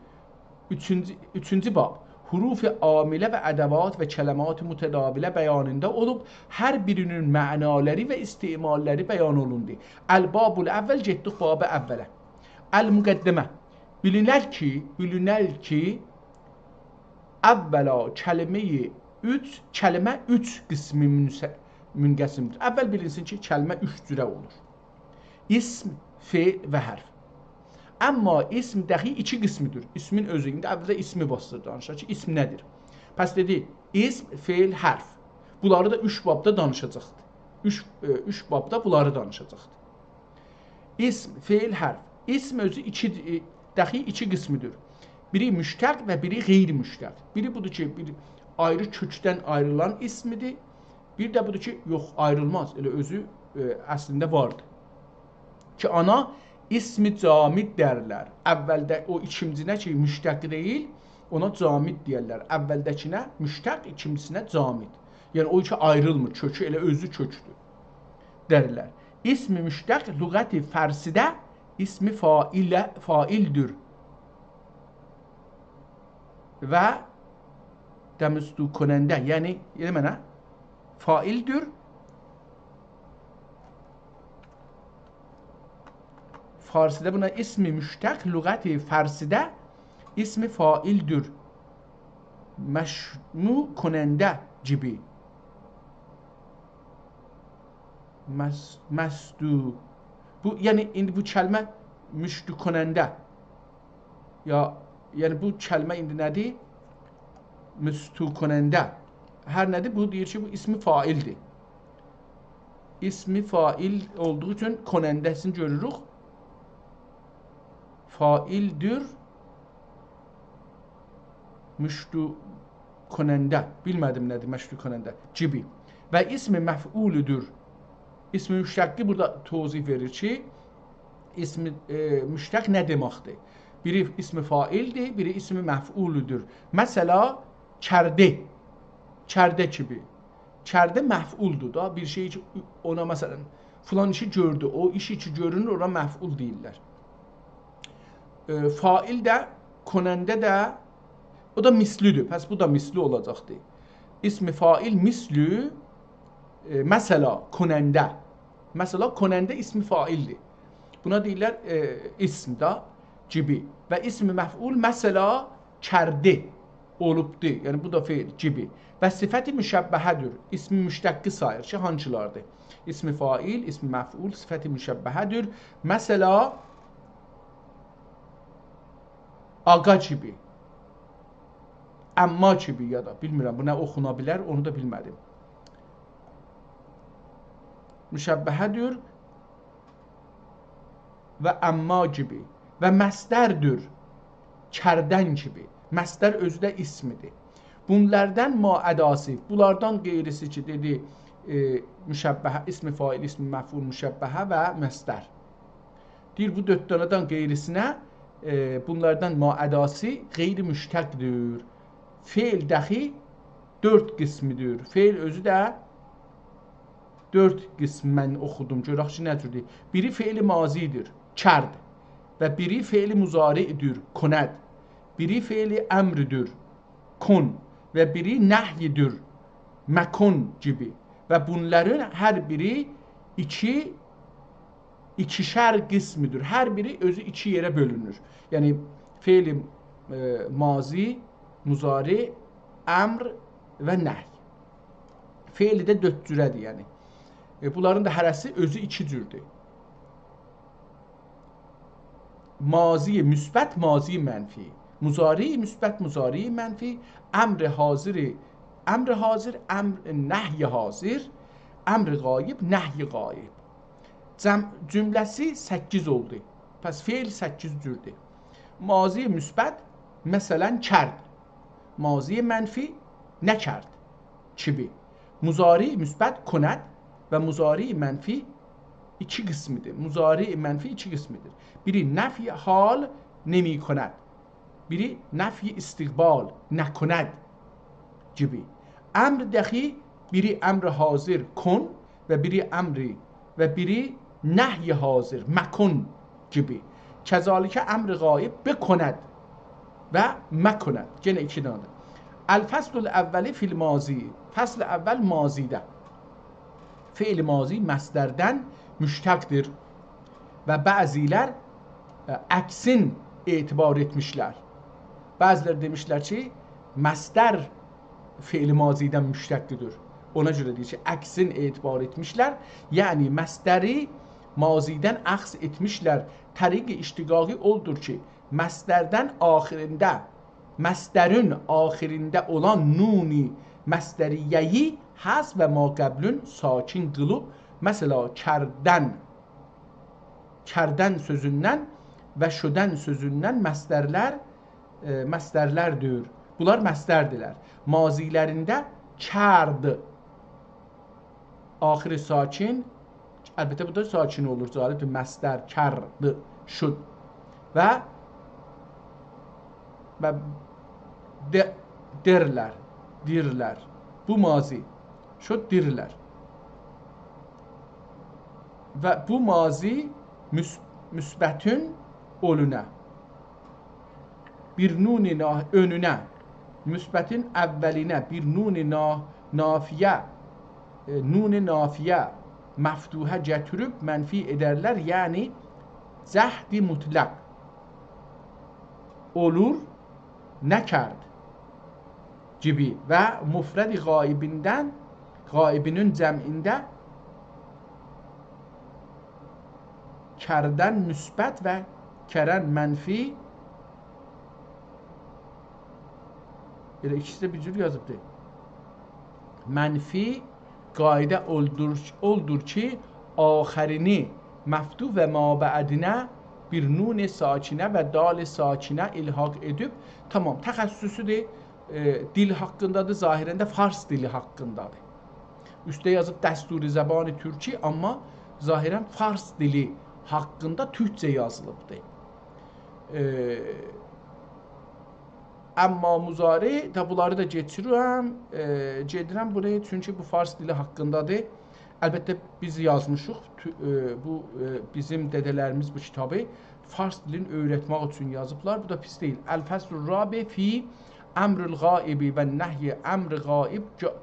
اوچونجو، اوچونجو باب. حروف عامله و ادوات و کلمات متداوله بیانیندا اولوب، هر بیرینین معنالاری و استعماللاری بیان اولوندو. الباب الاول، گئتدیک باب اوله. المقدمه. بیلینر کی، بیلینر کی، اولا کلمه‌ی اوچ، کلمه اوچ قسمی منس-، منقسمدیر. اول بیلینسین کی، کلمه اوچ جوره اولور. اسم، فعل و حرف. آمما اسم دخی ایکی قسمیدیر. اسمین اؤزو، ایندی اولده اسمی باسدیر دانیشاق کی، اسم نه‌دیر؟ پس دئدی، اسم، فعل، حرف. بونلاری دا اوچ بابدا دانیشاجاقدیر. اوچ، ائ، اوچ بابدا بونلاری دانیشاجاقدیر. اسم، فعل، حرف. اسم اؤزو ایکی، ائ، دخی ایکی قسمیدیر. بیری مشتق و بیری غیر مشتق. بیری بودور کی، بیر آیری کؤکدن آیریلان اسمیدیر. بیر ده بودور کی، یوخ، آیریلماز. ائله اؤزو، ائ، اصلینده واردیر. کی، اونا اسم جامد دئیرلر. اولده او ایکینجینه کی، مشتق دئییل، اونا جامد دئیرلر. اولده‌کینه مشتق، ایکینجیسینه جامد. یعنی، او کی آیریلمیر، کؤکو ائله اؤزو کؤکدور. دئیرلر. اسم مشتق لغت فارسیده اسم فاعل، فاعلدیر. و تمستو کننده، یعنی، یعنی منه فاعلدیر. فارسیده بونا اسم مشتق، لغت فارسیده اسم فاعلدیر. مشمو کننده گیبی. مس-، مستو. بو، یعنی، ایندی بو کلمه مشتو کننده. یا، یعنی، بو کلمه ایندی نه‌دیر؟ مستو کننده. هر نه‌دیر، بو دئییر کی، بو اسم فاعلدیر. اسم فاعل اولدوغو اوچون کننده‌سینی گؤروروک. فاعلدیر. مشتو کننده. بیلمه‌دیم نه‌دیر مشتو کننده. گیبی. و اسم مفعولدور. اسم مشتقی بورادا توضیح وئریر کی، اسم، ائ، مشتق نه دئمکدیر؟ بیری اسم فاعلدیر، بیری اسم مفعولدور. مثلا، کرده. کرده کیمی. کرده مفعولدور دا. بیر شئی کی، اونا، مثلا، فلان ایشی گؤردو. او ایشی کی گؤرونور، اونا مفعول دئییرلر. ائ، فاعل ده، کننده ده، او دا مثلی‌دیر. پس بو دا مثلی اولاجاقدیر. اسم فاعل مثلی، ائ، مثلا، کننده. مثلا، کننده اسم فاعلدیر. بونا دئییرلر، ائ، اسم دا، کیمی. و اسم مفعول، مثلا، کرده، اولوبدو. یعنی، بو دا فعل، کیمی. و صفت مشبهه‌دیر. اسم مشتقی ساییر کی، هانسیلاردیر؟ اسم فاعل، اسم مفعول، صفت مشبهه‌دیر. مثلا، آقا کیمی. اما کیمی یا دا، بیلمیرم، بو نه اوخونا بیلر، اونو دا بیلمه‌دیم. مشبهه‌دیر و اما کیمی. و مصدردیر، کردن کیمی. مصدر اؤزو ده اسمدیر. بونلاردان ما عداسی، بونلاردان غیریسی کی، دئدی، ائ، مشبهه، اسم فاعل، اسم مفعول، مشبهه و مصدر. دئییر، بو دؤرد دانادان غیریسینه، ائ، بونلاردان ما عداسی غیر مشتقدیر. فعل داخی دؤرد قسمیدیر. فعل اؤزو ده دؤرد قسم من اوخودوم. گؤرک کی، نه جوردور. بیری فعل ماضی‌دیر، کرد. و بیری فعل مضارع‌دیر، کند. بیری فعل امر‌دیر، کن. و بیری نهی‌دیر، مکن کیمی. و بونلارین هر بیری ایکی، ایکیشر قسمیدیر. هر بیری اؤزو ایکی یئره بؤلونور. یعنی، فعل، ائ، ماضی، مضارع، امر و نهی. فعل ده دؤرد جوره‌دیر، یعنی. ائ، بونلارین دا هره‌سی اؤزو ایکی جوردور. ماضی مثبت، ماضی منفی. مضارع مثبت، مضارع منفی. امر حاضر، امر حاضر، امر، نهی حاضر. امر غایب، نهی غایب. جم-، جمله‌سی سککیز اولدو. پس فعل سککیز جوردور. ماضی مثبت، مثلا، کرد. ماضی منفی، نکرد کیمی. مضارع مثبت، کند. و مضارع منفی ایکی قسمیدیر. مضارع منفی ایکی قسمیدیر. بیری نفی حال، نمی‌کند. بیری نفی استقبال، نکند کیمی. امر داخی بیری امر حاضر، کن، و بیری امر، و بیری نهی حاضر، مکن کیمی. کذالک امر غایب، بکند و مکند. یئنه ایکی دنه‌دیر. الفصل الاول فی الماضی. فصل اول ماضی‌ده. فعل ماضی مصدردن مشتقدیر و بعضی‌لر، ائ، عکسین اعتبار ائتمیشلر. بعضی‌لر دئمیشلر کی، مصدر فعل ماضی‌دن مشتقدیر. اونا گؤره دئییر کی، عکسین اعتبار ائتمیشلر. یعنی، مصدری ماضی‌دن اخذ ائتمیشلر. طریق اشتقاقی اودور کی، مصدردن آخیرینده، مصدرین آخیرینده اولان نون مصدریه‌یی حذف و ما قبلون ساکن قیلیب، مثلا، کردن، کردن سؤزوندن و شدن سؤزوندن مصدرلر، ائ، مصدرلردیر. بونلار مصدردیرلر. ماضی‌لرینده کرد، آخری ساکن، البته، بو دا ساکن اولور، جالبدیر. مصدر، کرد، شد. و، و د-، درلر، دیرلر. بو ماضی. شد، دیرلر. و بو ماضی مس-، مثبتین اولونه. بیر نون نا-، اؤنونه، مثبتین اولینه بیر نون نا-، نافیه، ائ، نون نافیه مفتوحه گتیریب منفی ائدرلر، یعنی جهد مطلق اولور، نکرد کیمی و مفرد غایبیندن، غایبینین جمعینده کردن مثبت و کرن منفی. ائله ایکیسی ده بیر جور یازیبدی. منفی قاعده اولدور، اولدور کی، آخرینی مفتوح و مابعدینه بیر نون ساکنه و دال ساکنه الحاق ائدیب. تامام، تخصصودور، ائ، دیل حاقیندادیر، ظاهرا ده فارس دیلی حاقیندادیر. اوسته یازیب دستور زبان ترکی، آمما ظاهرا فارس دیلی حاقیندا تورکجه یازیلیبدیر. ائ، اما مضارع دا، بونلاری دا کئچیرم، ائ، گئدیرم بورایا، چونکی بو فارس دیلی حاقیندادیر. البته، بیز یازمیشیق، تو-، ائ، بو، ائ، بیزیم دده‌لریمیز بو کیتابی فارس دیلینی اؤیرتمک اوچون یازیبلار. بو دا پیس دئییل. الفصل الرابع فی امر الغائب و نهی امر غائب گا-،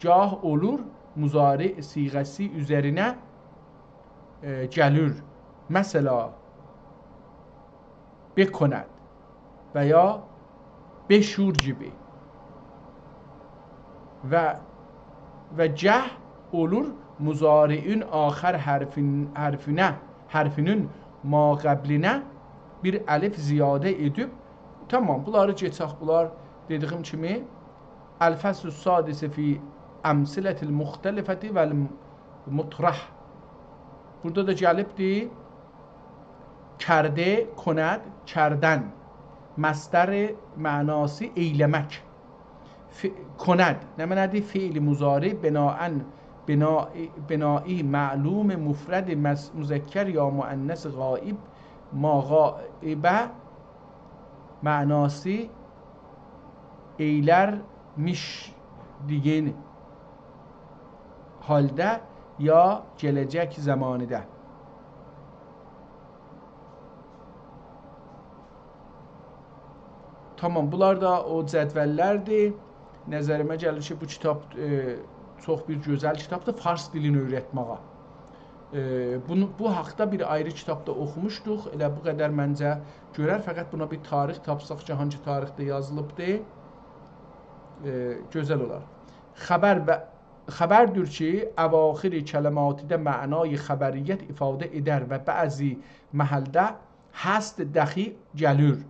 گاه اولور مضارع صیغه‌سی اوزرینه، ائ، گلیر. مثلا، بکند و یا بشور گیبی. و، و گه اولور مضارعین آخر حرفین-، حرفینه، حرفینین ماقبلینه بیر الف زیاده ائدیب. تامام، بونلاری کئچک، بونلار دئدیگیم کیمی الفصل السادس فی امثلة المختلفة و المطرح. بورادا دا گلیبدی کرده، کند، کردن. مصدر معناسی ائیله‌مک. ف-، کند، نمنه‌دیر؟ فعل مضارع بناء، بناء، بنائی معلوم مفرد مس-، مذکر یا مؤنث غائب، ما غائب معناسی ائیلرمیش دئیین حالدا یا گله‌جک زمانیدا. تامام، بونلار دا او جدوللردیر. نظریمه گلیر کی، بو کیتاب، ائ، چوخ بیر گؤزل کیتابدیر فارس دیلینی اؤیرتمه‌یه. ائ، بونو، بو حاقدا بیر آیری کیتابدا اوخوموشدوق. ائله بو قدر منجه گؤرر، فقط بونا بیر تاریخ تاپساق کی، هانسی تاریخده یازیلیبدیر، ائ، گؤزل اولار. خبر و خبردیر کی، اواخر کلماتیده معنای خبریت ایفاده ائدر و بعضی محلده هست دخی گلیر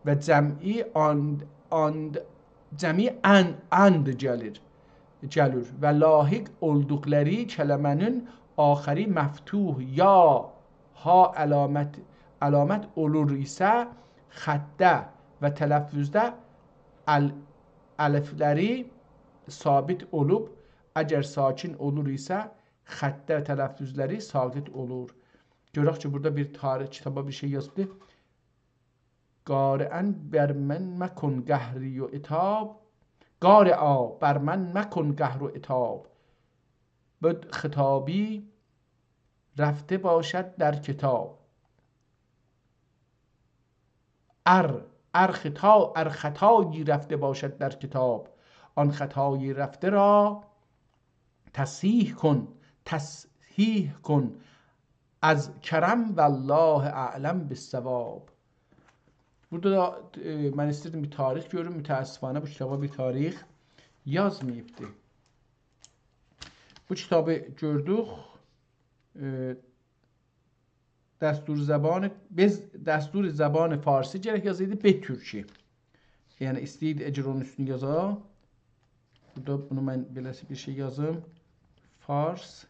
و جمعی آند، آند، جمعی ان، اند گلیر، گلیر و لاحق اولدوقلاری کلمه‌نین آخری مفتوح یا ها علامت، علامت اولور ایسه، خطده و تلفظده ال-، الفلری ثابت اولوب، اگر ساکن اولور ایسه، خطده تلفظلری ساقط اولور. گؤرک کی، بورادا بیر تاریخ کیتابا بیر شئی یازیبدی. قارعا بر من مکن قهری و عتاب، قارعا بر من مکن قهر و عتاب، بد خطابی رفته باشد در کتاب. ار، ار خطا، ار خطایی رفته باشد در کتاب، آن خطای رفته را تصحیح کن، تصحیح کن از کرم، والله اعلم بالصواب. بورادا دا، ائ، من ایسته‌ییردیم بیر تاریخ گؤروم، متأسفانه بو کیتابا بیر تاریخ یازماییبدی. بو کیتابی گؤردوک، ائ، دستور زبان، بز-، دستور زبان فارسی گرک یازایدی، به ترکی. یعنی، ایسته‌ییردی اگر اونون اوستونو یازا. بورادا بونو من بئله‌سی بیر شئی یازیم. فارس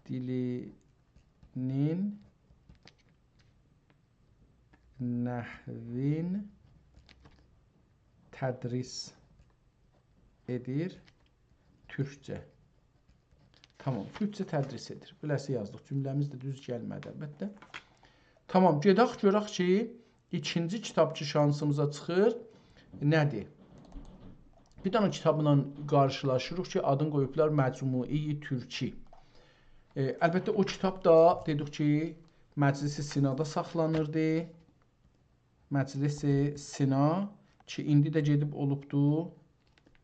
دیلینین نحوین تدریس ائدیر تورکجه. تامام، تورکجه تدریس ائدیر. بئله‌سی یازدیق. جمله‌میز ده دوز گلمه‌دی، البته. تامام، گئدک گؤرک کی، ایکینجی کیتاب کی، شانسیمیزا چیخیر، نه‌دیر؟ بیر دنه کیتابلا قارشیلاشیریق کی، آدینی قویوبلار مجموعه‌ی ترکی. ائ، البته، او کیتاب دا، دئدیک کی، مجلس سنادا ساخلانیردی. مجلس سنا کی، ایندی ده گئدیب اولوبدو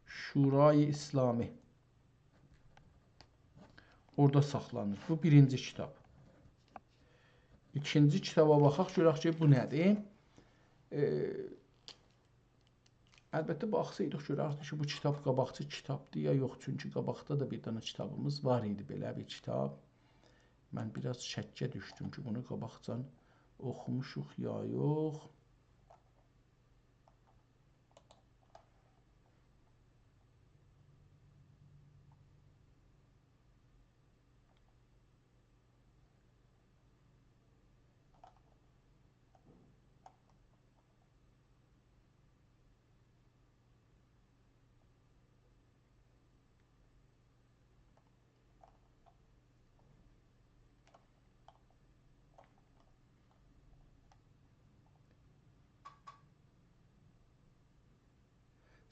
شورای اسلامی. اورادا ساخلانیر. بو بیرینجی کیتاب. ایکینجی کیتابا باخاق، گؤرک کی، بو نه‌دیر؟ ائ، البته، باخسایدیق، گؤرردیک کی، بو کیتاب قاباقکی کیتابدیر یا یوخ، چونکی قاباقدا دا بیر دنه کیتابیمیز وار ایدی، بئله بیر کیتاب. من بیر آز شکّه دوشدوم کی، بونو قاباقجان اوخوموشوق یا یوخ.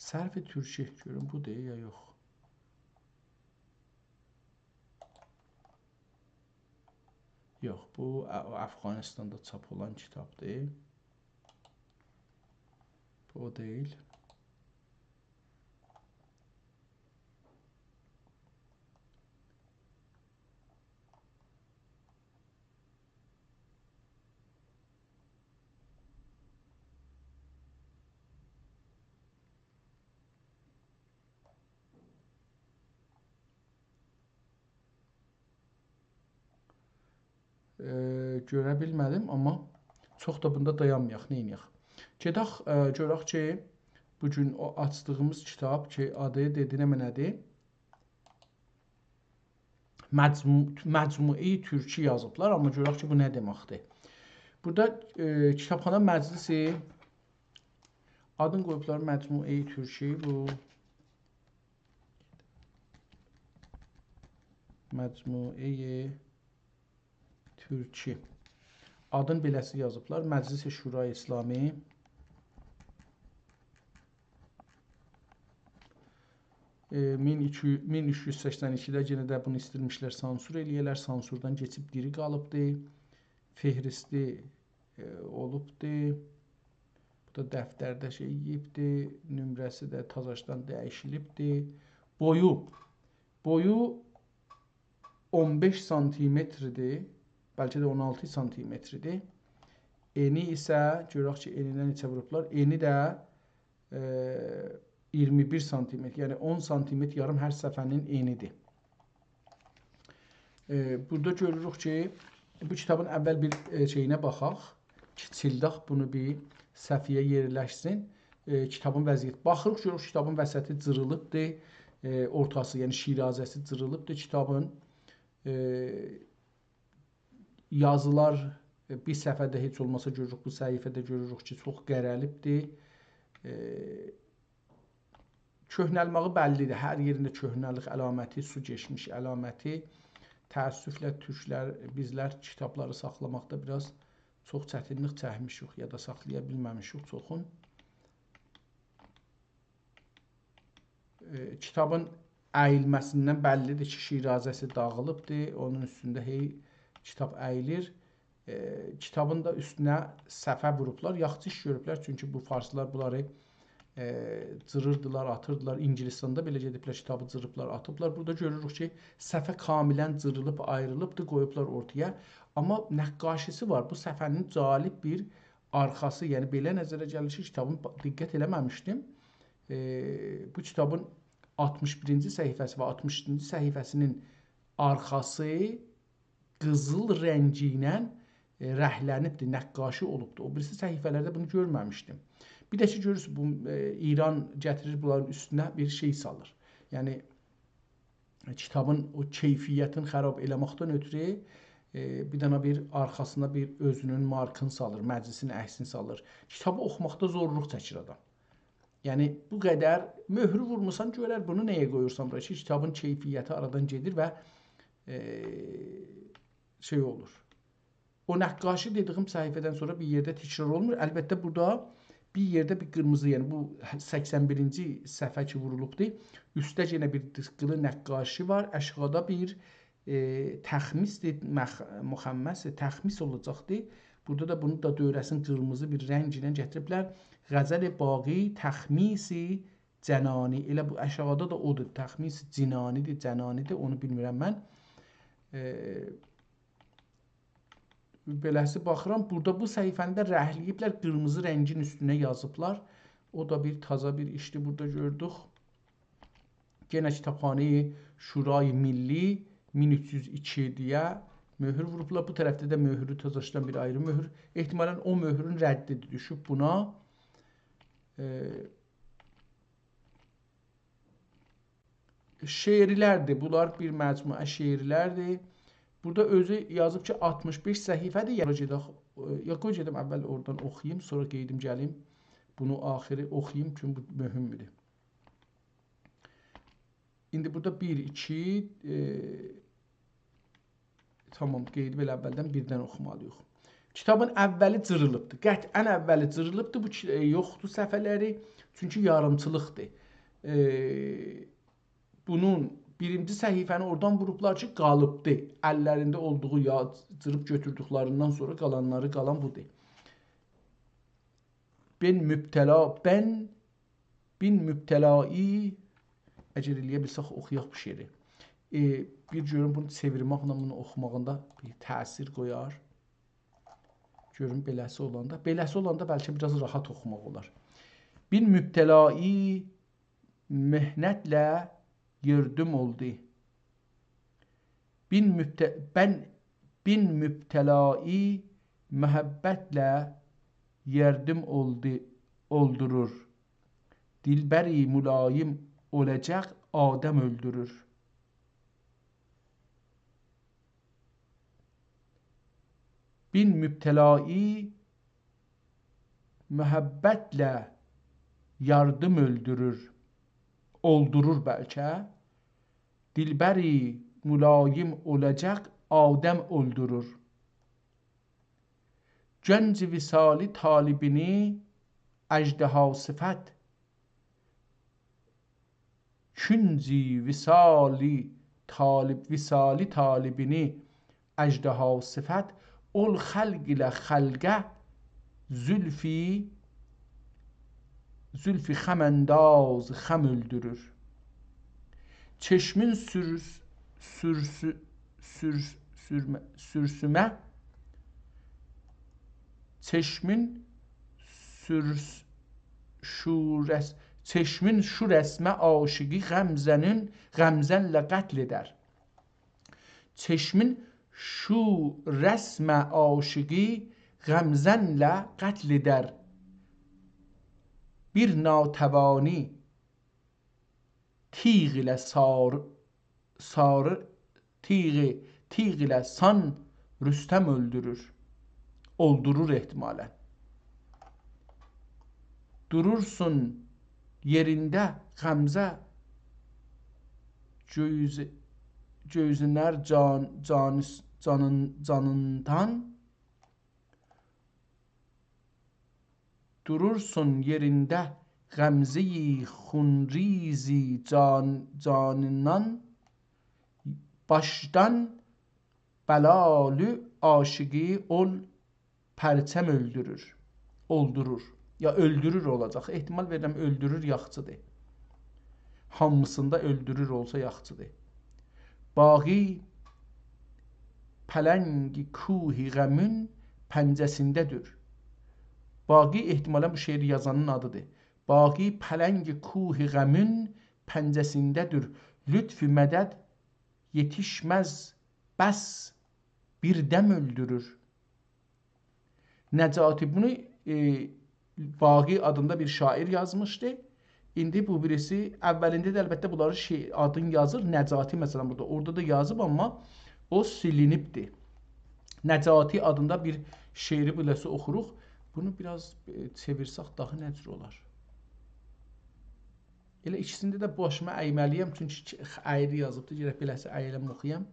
صرف تورکی، گؤروم بودور یا یوخ. یوخ، بو ا-، افغانستاندا چاپ اولان کیتابدیر. بو او دئییل. ائ، گؤره بیلمه‌دیم، آمما چوخ دا بوندا دایانمایاق، نئینیه‌ک؟ گئدک، ائ، گؤرک کی، بو گون او آچدیغیمیز کیتاب کی، آدی دئدی نمنه‌دیر؟ مجمو-، مجموعه‌ی تورکی یازیبلار، آمما گؤرک کی، بو نه دئمکدیر؟ بورادا، ائ، کیتابخانا مجلسی، آدین قویوبلار مجموعه‌ی تورکی، بو مجموعه‌ی تورکی. آدین بئله‌سی یازیبلار، مجلس شورای اسلامی. ائ، مین ایکی، مین اوچ یوز سکسن ایکیده یئنه ده بونو ایستیرمیشلر سانسور ائله‌یه‌لر، سانسوردان کئچیب دیری قالیبدی. فهرستی، ائ، اولوبدو. بو دا دفترده شئی یئییبدی، نمره‌سی ده تازاشدان دییشیلیبدی. بویو، بویو اون بئش سانتیمتردیر، بلکه ده اون آلتی سانتیمتردیر. انی ایسه، گؤرک کی، انینه نئچه ووروبلار. انی ده، ائ، اییرمی بیر سانتیمتر، یعنی اون سانتیمتر یاریم هر صفحه‌نین انیدیر. ائ، بورادا گؤروروک کی، بو کیتابین اول بیر، ائ، شئیینه باخاق، کیچیلدک، بونو بیر صفحه‌یه یئرلشسین. ائ، کیتابین وضعیتی. باخیریق، گؤروروک کیتابین وسطی جیریلیبدیر، ائ، اورتاسی، یعنی شیرازه‌سی جیریلیبدیر کیتابین. ائ، یازیلار، ائ، بیر صفحه‌ده هئچ اولماسا گؤروروک، بو صفحه‌ده گؤروروک کی، چوخ قره‌لیبدیر. ائ، کؤهنلمه‌یی بللیدیر. هر یئرینده کؤهنه‌لیک علامتی، سو کئچمیش علامتی. تأسفله تورکلر، بیزلر کیتابلاری ساخلاماقدا بیر آز چوخ چتینلیک چکمیشیک یا دا ساخلایا بیلمه‌میشیک چوخون. ائ، کیتابین اییلمه‌سیندن بللیدیر کی، شیرازه‌سی داغیلیبدیر. اونون اوستونده هئی کیتاب اییلیر. ائ، کیتابین دا اوستونه صفحه ووروبلار. یاخشی ایش گؤروبلر، چونکی بو فارسلار بونلاری، ائ، جیریردیلار، آتیردیلار. اینگیلیستاندا بئله گئدیبلر، کیتابی جیریبلار، آتیبلار. بورادا گؤروروک کی، صفحه کاملاً جیریلیب، آیریلیبدیر، قویوبلار اورتایا. آمما نقاشی‌سی وار. بو صفحه‌نین جالب بیر آرخاسی، یعنی بئله نظره گلیر کی، کیتابین با-، دقت ائله‌مه‌میشدیم. ائ، بو کیتابین آلتمیش بیرینجی صفحه‌سی و آلتمیش ایکینجی صفحه‌سی‌نین آرخاسی قیزیل رنگی ایله، ائ، رنگلنیبدیر، نقاشی اولوبدور. او بیریسی صفحه‌لرده بونو گؤرمه‌میشدیم. بیر ده کی، گؤرورسونوز، بو، ائ، ایران گتیریر بونلارین اوستونه بیر شئی سالیر. یعنی، کیتابین او کیفیتین خراب ائله‌مکدن اؤترو، ائ، بیر دنه بیر آرخاسینا بیر اؤزونون مارکینی سالیر، مجلسین عکسینی سالیر. کیتابی اوخوماقدا زورلوق چکیر آدام. یعنی، بو قدر مؤهرو وورموسان، گؤرر بونو نه‌یه قویورسان بورا کی، کیتابین کیفیتی آرادان گئدیر و، ائ، شئی اولور. او نقاشی دئدیگیم صفحه‌دن سونرا بیر یئرده تکرار اولمور. البته، بورادا بیر یئرده بیر قیرمیزی، یعنی بو سکسن بیرینجی صفحه کی وورولوبدور، اوستده یئنه بیر دیسکلی نقاشی وار، آشاغیدا بیر، ائ، تخمیس‌دیر، مخ-، مخمس، تخمیس اولاجاقدیر. بورادا دا بونون دا دؤوره‌سینی قیرمیزی بیر رنگ ایله گتیریبلر. غزل باقی تخمیس جنانی. ائله بو آشاغیدا دا اودور، تخمیس جنانی‌دیر، جنانی‌دیر، اونو بیلمیرم من. ائ، بئله‌سی باخیرام، بورادا بو صفحه‌نی ده رنگله‌ییبلر، قیرمیزی رنگین اوستونه یازیبلار. او دا بیر تازا بیر ایشدیر، بورادا گؤردوک. یئنه کیتابخانه شورای ملی مین اوچ یوز ایکی دئیه مؤهور ووروبلار. بو طرفده ده مؤهورو تازاشدان بیر آیری مؤهور. احتمالاً او مؤهورون ردی‌دیر، دوشوب بونا. ائ، شعرلردیر. بونلار بیر مجموعه شعرلردیر. بورادا اؤزو یازیب کی، آلتمیش بئش صفحه‌دیر. یا گئدک، یا قوی گئدیم اول اورادان اوخویوم، سونرا قئییدیم گلیم. بونو آخیری اوخویوم، چونکی بو مهمدور. ایندی بورادا بیر، ایکی، ائ، تامام، قئییدیب ائله اولدن بیردن اوخومالی‌ییق. کیتابین اوّلی جیریلیبدیر. قطعاً اوّلی جیریلیبدیر. بو کی-، ائ، یوخدور صفحه‌لری. چونکی یاریمچیلیقدیر. ائ، بونون بیرینجی صفحه‌نی اورادان ووروبلار کی، قالیبدی. اللرینده اولدوغو یا جیریب گؤتوردوکلریندن سونرا قالانلاری قالان بودور. بن مبتلا، بن، بن مبتلایی، اگر ائلیه بیلسک اوخویاق بو شعری. ائ، بیر گؤروم بونو چئویرمکله بونو اوخوماغیندا بیر تأثیر قویار. گؤروم بئله‌سی اولاندا. بئله‌سی اولاندا بلکه بیر آز راحت اوخوماق اولار. بن مبتلایی محنتله یئردیم اولدو. بن مبت-، بن، بن مبتلایی محبتله یئردیم اولدو، اولدورور. دلبری ملایم اولاجاق آدم اؤلدورور. بن مبتلایی محبتله یئردیم اؤلدورور. اولدورور بلکه. دلبری ملایم اولاجاق آدم اؤلدورور. گنج وصالی طالبینی اژدها صفت، کنج وصالی طالب، وصالی طالبینی اژدها صفت، اول خلق ایله خلقه زلفی، زلفی خم‌انداز خم اؤلدورور. چشمین سورس-، سورسو-، سورس-، سورمه-، سورسومه، چشمین سورس-، شورس-، چشمین شو رسمه عاشقی غمزه‌نین، غمزه‌نله قتل ائدر. چشمین شو رسمه عاشقی غمزه‌نله قتل ائدر. بیر ناتوانی تیغ ایله سار-، ساری، تیغی، تیغ ایله سان رستم اؤلدورور. اولدورور احتمالاً. دورورسون یئرینده غمزه گؤیوز-، گؤیوزونر جان-، جانیس-، جانین-، جانیندان. دورورسون یئرینده غمزه‌ی خونریزی جان-، جانیندان، باشدان بلالو عاشقی اول پرچم اؤلدورور. اولدورور. یا اؤلدورور اولاجاق. احتمال وئریرم، اؤلدورور یاخشیدیر. هامیسیندا اؤلدورور اولسا یاخشیدیر. باقی پلنگ کوه غمین پنجه‌سینده‌دیر. باقی احتمالاً بو شعری یازانین آدیدیر. باقی پلنگ کوه غمین پنجه‌سینده‌دیر. لطف مدد یئتیشمز، بس بیر دم اؤلدورور. نجاتی بونو، ائ، باقی آدیندا بیر شاعر یازمیشدی. ایندی بو بیریسی، اوّلینده ده البته بونلارین شعر آدین یازیر. نجاتی، مثلاً، بورادا، اورادا دا یازیب، آمما او سیلینیبدی. نجاتی آدیندا بیر شعری بئله‌سی اوخوروق. بونو بیر آز، ائ، چئویرسک داها نه جور اولار؟ ائله ایکیسینده ده باشیمی اَیمه‌لی‌یم، چونکی ایکی-، ایری یازیبدی. گرک بئله‌سی اییلم اوخویام.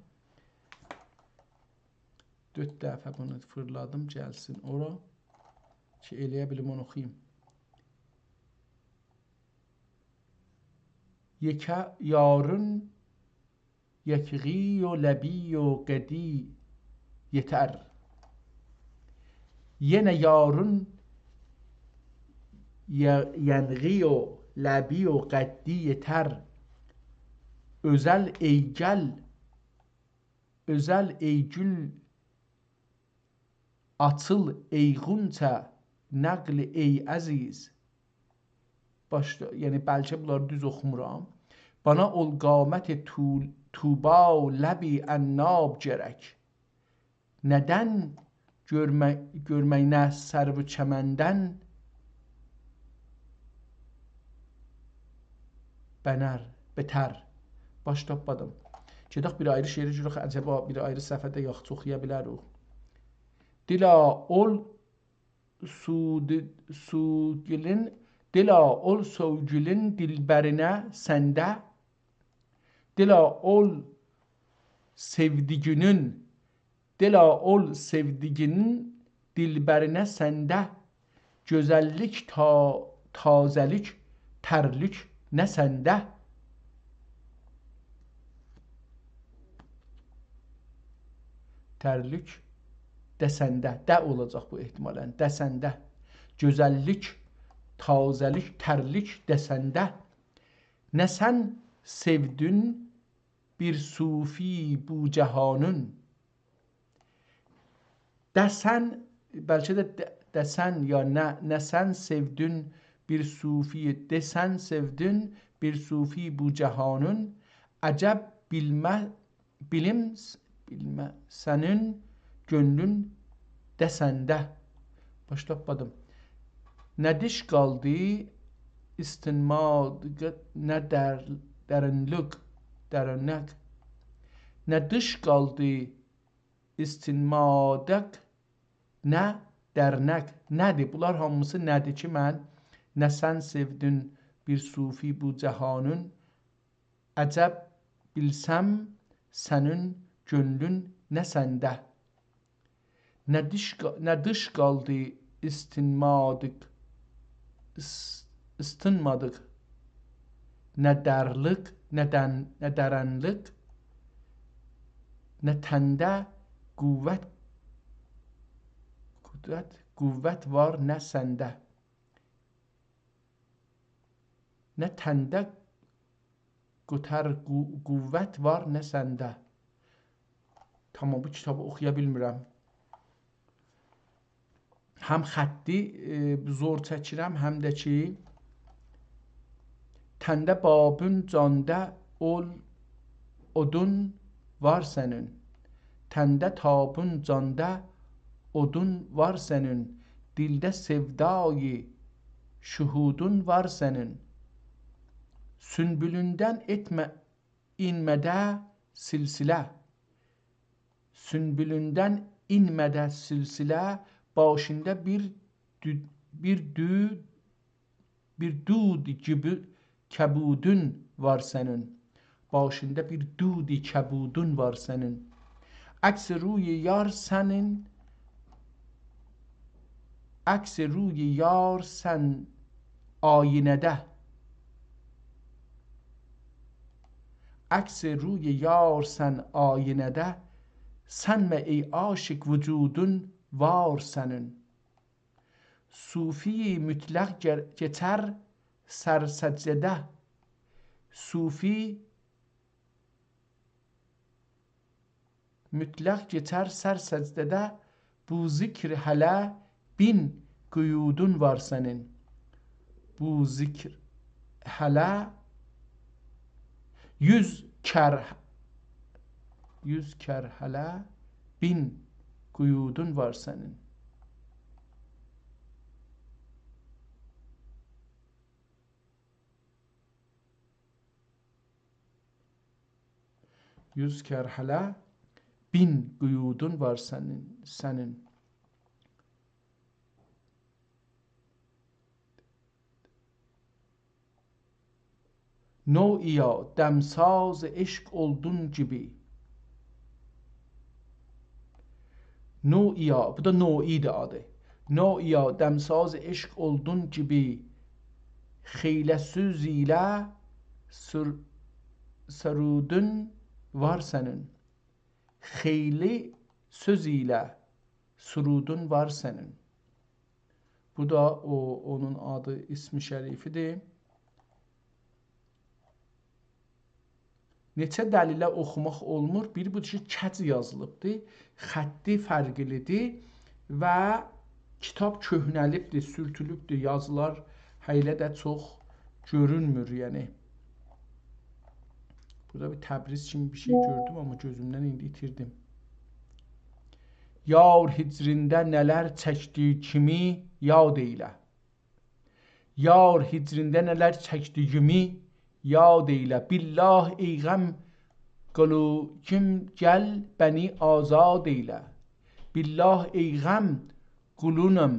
دؤرد دفعه بونو فیرلادیم، گلسین اورا کی، ائلیه بیلیم اونو اوخویوم. یکه یارین یکیغی و لبی و قدی یئتر. یئنه یارین ی-، ینغی و لبی و قدی یئتر. اؤزل ای گل، اؤزل ای گول، آچیل ای غونچه، نقل ای عزیز. باشدا، یعنی بلکه بونلاری دوز اوخومورام. بانا اول قامت طول-، طوبی لبی عناب گرک. ندن گؤرمه-، گؤرمک نه سرو چمندن بنر، بتر. باش تاپمادیم. گئدک بیر آیری شعری گؤرک، عجبا بیر آیری صفحه‌ده یاخشی اوخویا بیلریک. دلا اول سود-، سوگیلین، دلا اول سوگیلین دلبرینه سنده. دلا اول سئودیگینین، دلا اول سئودیگینین دلبرینه سنده، گؤزللیک، تا-، تازه‌لیک، ترلیک نه سنده. ترلیک ده سنده. ده اولاجاق بو احتمالاً. ده سنده. گؤزللیک، تازه‌لیک، ترلیک ده سنده. نه سن سئودین بیر صوفی بو جهانین. ده سن، بلکه ده، ده، ده سن یا نه، نه سن سئودین بیر صوفی، ده سن سئودین بیر صوفی بو جهانین، عجب بیلمه، بیلیم، بیلمه، سنین گؤنلون ده سنده. باش تاپمادیم. نه دیش قالدی استنمادق، نه در-، درینلیک، درینلیک. نه دیش قالدی استنمادق، نه درنک. نه‌دیر؟ بونلار هامیسی نه‌دیر کی، من نه سن سئودین بیر صوفی بو جهانین، عجب بیلسم سنین گؤنلون نه سنده. نه دیش قا-، نه دیش قالدی استنمادق، اس-، استنمادق، نه درلیک، نه دن-، نه درنلیک، نه تنده قوت، قدرت، قوت وار، نه سنده. نه تنده قوتر، قو-، قوت وار، نه سنده. تامام، بو کیتابی اوخویا بیلمیرم. هم خطی، ائ، زور چکیرم، هم ده کی، تنده بابون، جاندا اول اودون وار سنین. تنده تابون، جاندا اودون وار سنین. دیلده سئودایی شهودون وار سنین. سونبولوندن ائتمه اینمه‌ده سلسله. سونبولوندن اینمه‌ده سلسله، باشیندا بیر دو-، بیر دو-، بیر دود کیبی کبودون وار سنین. باشیندا بیر دود کبودون وار سنین. عکس روی یار سنین، عکس روی یار سن آینه‌ده. عکس روی یار سن آینه‌ده، سنمه ای عاشق وجودون وار سنین. صوفی مطلق گر-، کئچر سر سجده‌ده. صوفی مطلق کئچر سر سجده‌ده، بو ذکر هله بین قیودون وار سنین. بو ذکر هله یوز کر، یوز کر هله بین قیودون وار سنین. یوز کر هله بین قیودون وار سنین، سنین. نوعیا دمساز عشق اولدون کیبی. نوعیا، بو دا نوعی‌دیر آدی. نوعیا دمساز عشق اولدون کیبی، خیلی سؤز ایله سر-، سرودون وار سنین. خیلی سؤز ایله سرودون وار سنین. بو دا او، اونون آدی، اسم شریفی‌دیر. نئچه دلیله اوخوماق اولمور. بیری بودور کی، کج یازیلیبدیر، خطی فرقلی‌دیر و کیتاب کؤهنه‌لیبدیر، سورتولوبدور، یازیلار هله ده چوخ گؤرونمور، یعنی. بورادا بیر تبریز کیمی بیر شئی گؤردوم، آمما گؤزومدن ایندی ایتیردیم. یار هجرینده نه‌لر چکدیگیمی یاد ائیله. یار هجرینده نه‌لر چکدیگیمی یاد ائیله. بالله ای غم قولوم، گل بنی آزاد ائیله. بالله ای غم قولونوم،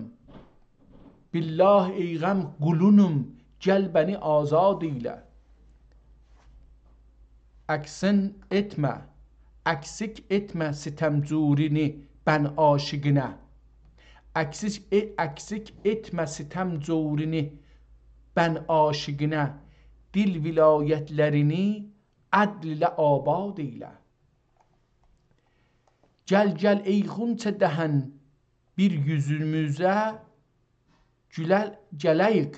بالله ای غم قولونوم، گل بنی آزاد ائیله. اکسین ائتمه، اکسیک ائتمه ستم جورینی بن عاشیقینه. اکسیک، ائ، اکسیک ائتمه ستم جورونو بن عاشیقینه، دیل ولایتلرینی عدل ایله آباد ائیله. گل، گل، ای غنچه دهن، بیر یوزوموزه گوله-، گله‌ییک.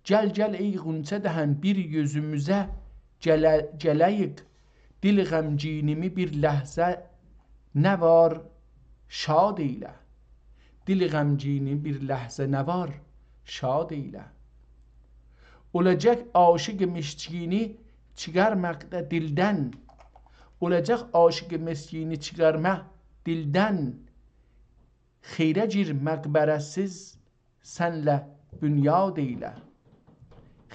گل، گل، ای غنچه دهن، بیر یوزوموزه گله-، گله‌ییک. دیل غمگینیمی بیر لحظه نه وار شاد ائیله. دیل غمگینی بیر لحظه نه وار شاد ائیله. اولاجاق عاشیق مسکینی چیخارماق دا دیلدن. اولاجاق عاشیق مسکینی چیخارما دیلدن. خیره گیر مقبره‌سیز سنله بنیاد ائیله.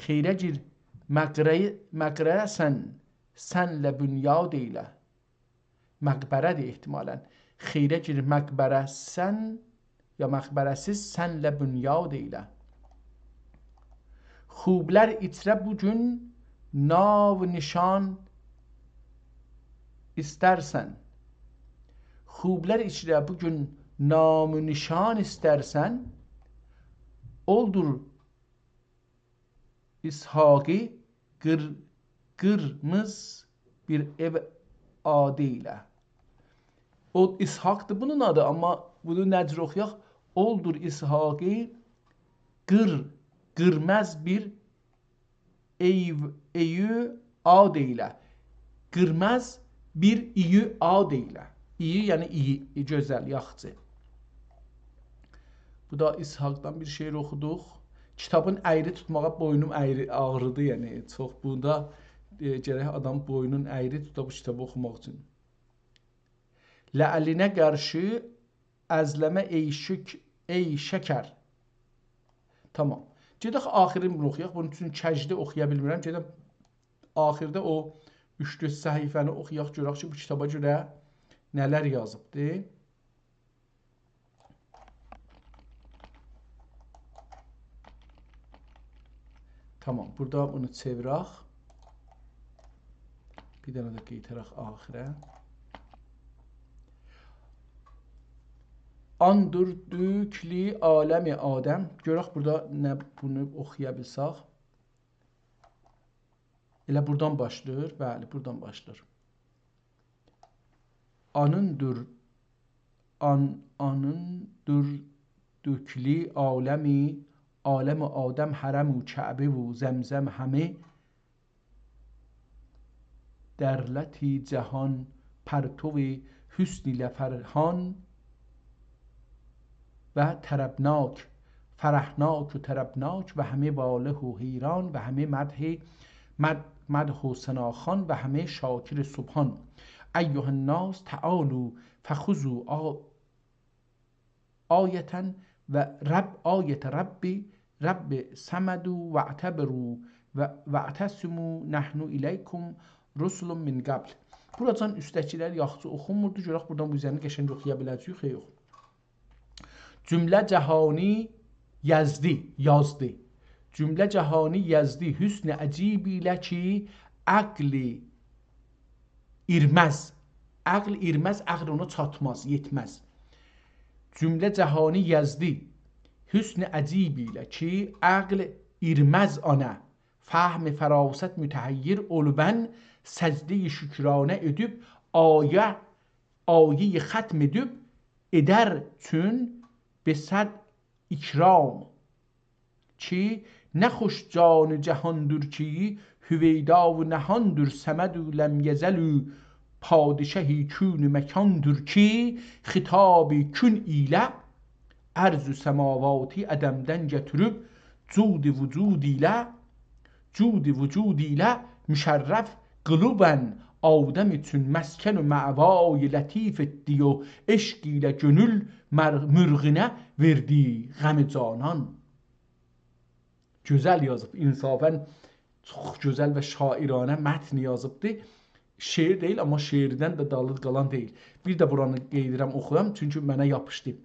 خیره گیر مقبره-، مقبره‌سن سنله بنیاد ائیله. مقبره‌دیر احتمالاً. خیره گیر مقبره‌سن یا مقبره‌سیز سنله بنیاد ائیله. خوبلار ایچره بو گون نام و نشان ایسترسن. خوبلار ایچره بو گون نام و نشان ایسترسن، اولدور اسحاقی قیر-، قیرمیز بیر ائو آدی ایله. او اسحاقدیر بونون آدی، آمما بونو نه جور اوخویاق؟ اولدور اسحاقی قیر-، قیرمیز بیر ائو، ائیو آد ائیله. قیرمیز بیر اییو آد ائیله. اییو، یعنی اییی، گؤزل، یاخشی. بو دا اسحاقدان بیر شعر اوخودوق. کیتابین اَیری توتماغا بوینوم اَیری، آغریدی، یعنی چوخ. بوندا، ائ، گرک آدام بوینون اَیری توتا بو کیتابی اوخوماق اوچون. لعلینه قارشی ازلمه ای شک-، ای شکر. تامام. گئدک آخیرینی بونو اوخویاق. بونون اوچون کجدی اوخویا بیلمیرم. گئدک آخیرده او اوچ-دؤرد صفحه‌نی اوخویاق، گؤرک کی، بو کیتابا گؤره نه‌لر یازیبدی. تامام، بورادا بونو چئویرک. بیر دنه ده قایتاراق آخیره. آندور دوکلی عالم آدم. گؤرک بورادا نه، بونو اوخویا بیلسک. ائله بورادان باشلاییر. بلی، بورادان باشلاییر. آنیندور، آن، آنیندور دوکلی عالمی، عالم آدم، حرم و کعبه و زمزم، همه دولت جهان، پرتو حسن ایله فرحان و طربناک، فرحناک و طربناک و همه واله و حیران و همه مدح، مد-، مدح و ثناخوان و همه شاکر سبحان. ایها الناس تعالوا فخذوا آ-، آیة و رب، آیة ربی، رب صمد واعتبروا و، واعتصموا نحن الیکم رسل من قبل. بوراجان اوستده‌کیلر یاخشی اوخونموردو. گؤرک بورادان بو اوزرینی قشنگ اوخویا بیله‌جه‌ییک، یا یوخ. جمله جهانی یزدی، یازدی. جمله جهانی یزدی حسن عجیب ایله کی، عقل ایرمز. عقل ایرمز، عقل اونا چاتماز، یئتمز. جمله جهانی یزدی حسن عجیب ایله کی، عقل ایرمز آنا، فهم فراست متحیر اولوبن، سجده‌ی شکرانه ائدیب، آیه، آیه‌ی ختم ائدیب، ائدر چون به صد اکرام. کی، نه خوش جان جهاندور کی، هویدا و نهاندور، صمد و لم یزل و پادشه کون و مکاندور کی، خطاب کون ایله ارض و سماواتی عدمدن گتیریب، جود وجود ایله، جود وجود ایله مشرف قیلیبن، آدم اوچون مسکن و مأوای لطیف ائتدی و عشق ایله کؤنول مر-، مرغینه وئردی غم جانان. گؤزل یازیب، انصافاً چوخ گؤزل و شاعرانه متن یازیبدی. شعر دئییل، آمما شعردن ده دالی قالان دئییل. بیر ده بورانی قئید ائدیرم، اوخویام، چونکی منه یاپیشدی.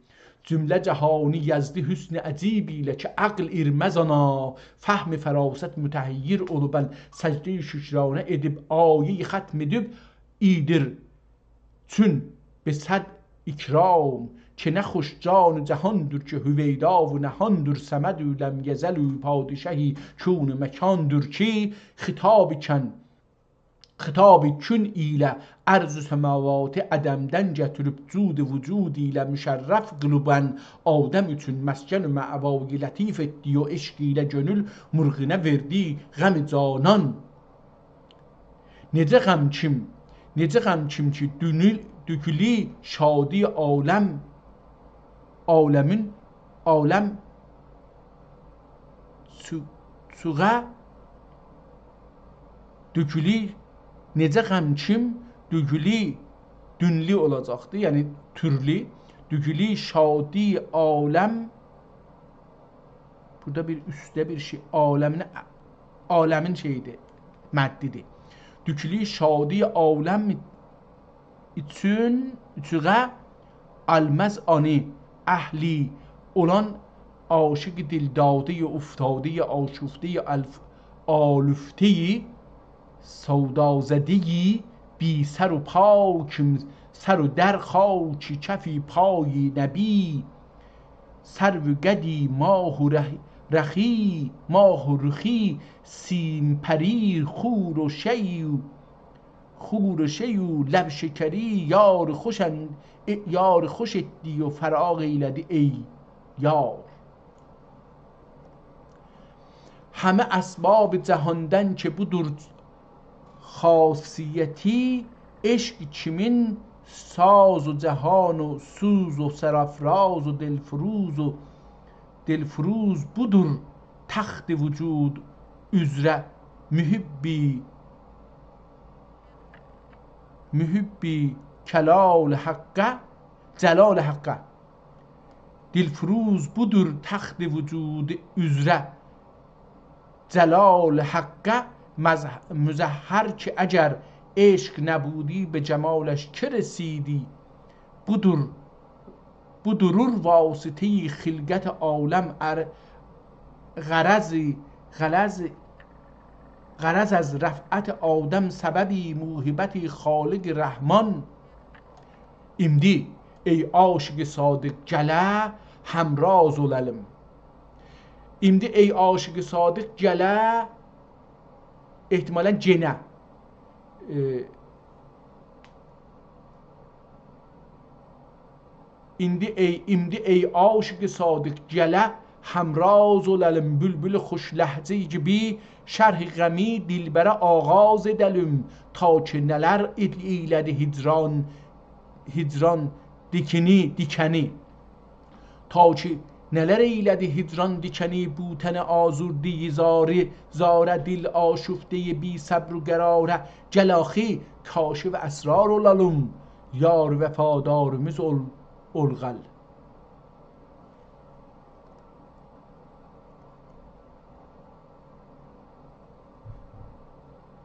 جمله جهانی یزدی حسن عجیب ایله کی، عقل ایرمز آنا، فهم فراست متحیر اولوبن، سجده‌ی شکرانه ائدیب، آیه‌ی ختم ائدیب، ائدیر چون به صد اکرام، که نه خوش جان جهاندور که هویدا و نهاندور، صمد و لم یزل و پادشهی کون و مکاندور کی، خطاب کن، خطاب کون ایله ارض و سماواتی عدمدن گتیریب، جود وجود ایله مشرف قیلیبن، آدم اوچون مسکن و مأوای لطیف ائتدی و عشق ایله کؤنول مرغینه وئردی غم جانان. نئجه غم کیم، نئجه غم کیم کی، دونول، دوکولی شادی عالم، عالمین، عالم چو-، چوغا دوکولی، نئجه غم کیم، دوکولی، دونلی اولاجاقدی، یعنی تورلی، دوکولی شادی عالم بورادا بیر اوسته بیر شئی، عالمین، عالمین شئییدیر، مدّیدیر. دوکولی شادی عالم اوچون، اوچوغه آلماز آنی اهلی اولان عاشق دلداده، افتاده، آشفته، الف-، آلوفته، سودازده، بی سر و پا کیم، سر و در خاک کف پای نبی، سرو و قدی ماه و رخ-، رخی، ماه و رخی، سیم پری، خور و شی و، خور و شی و لب شکری، یار خوش ان-، ائ، یار خوش ائتدی و فراق ائیله‌دی ای یار. همه اسباب جهاندن که بودور خاصیتی، عشق کیمین ساز و جهان و سوز و سرافراز و دلفروز و دلفروز بودور تخت وجود عذره محبی، محبی کلال حقه، جلال حقه. دلفروز بودور تخت وجود عذره جلال حقه مظ-، مظهر کی اگر عشق نبودی به جمالش که رسیدی؟ بودور، بودورور واسطهٔ خلقت عالم ار-، غرض، غرض، غرض از رفعت آدم سببی موهبت خالق رحمان. ایمدی ای عاشق صادق گله همراز اولالیم. ایمدی ای عاشق صادق گله، احتمالاً گئنه. ائ، ایندی ای، ایمدی ای عاشق صادق گله همراز اولالیم، بلبل خوش لهجه کیمی شرح غمی دلبره آغاز ائده‌لیم، تا کی نه‌لر ائیله‌دی هجران، هجران دیکینی، دیکنی. تا کی نه‌لر ائیله‌دی هجران دیکنی، بو تن آزرده‌ی زاری، زاره دل آشفته‌ی بی‌صبر و قراره. گل آخی کاشف اسرار اولالیم، یار وفاداریمیز اول، اول قال.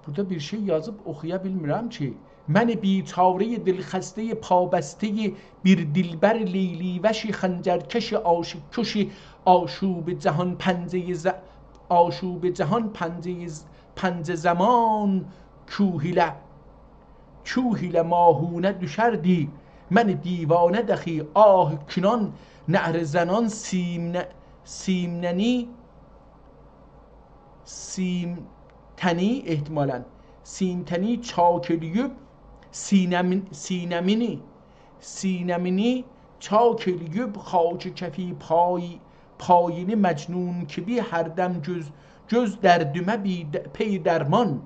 بورادا بیر شئی یازیب، اوخویا بیلمیرم کی. من بیچاره‌ی دلخسته‌ی پابسته‌ی بیر دلبر لیلی‌وشی خنجرکشی عاشق‌کشی آشوب جهان پنجه‌ی ز-، آشوب جهان پنجه‌ی ز-، پنجه زمان کوه ایله، کوه ایله ماهونه دوشردی. من دیوانه دخی آه کنان نعره زنان سیم ن-، سیم ننی سیم تنی احتمالاً، سیم تنی چاک ائله‌ییب، سینه‌مین-، سینه‌مینی، سینه‌مینی چاک ائله‌ییب، خاک کفی پای، پایینی مجنون کیمی هر دم گؤز، گؤز دردیمه بی د-، پی درمان.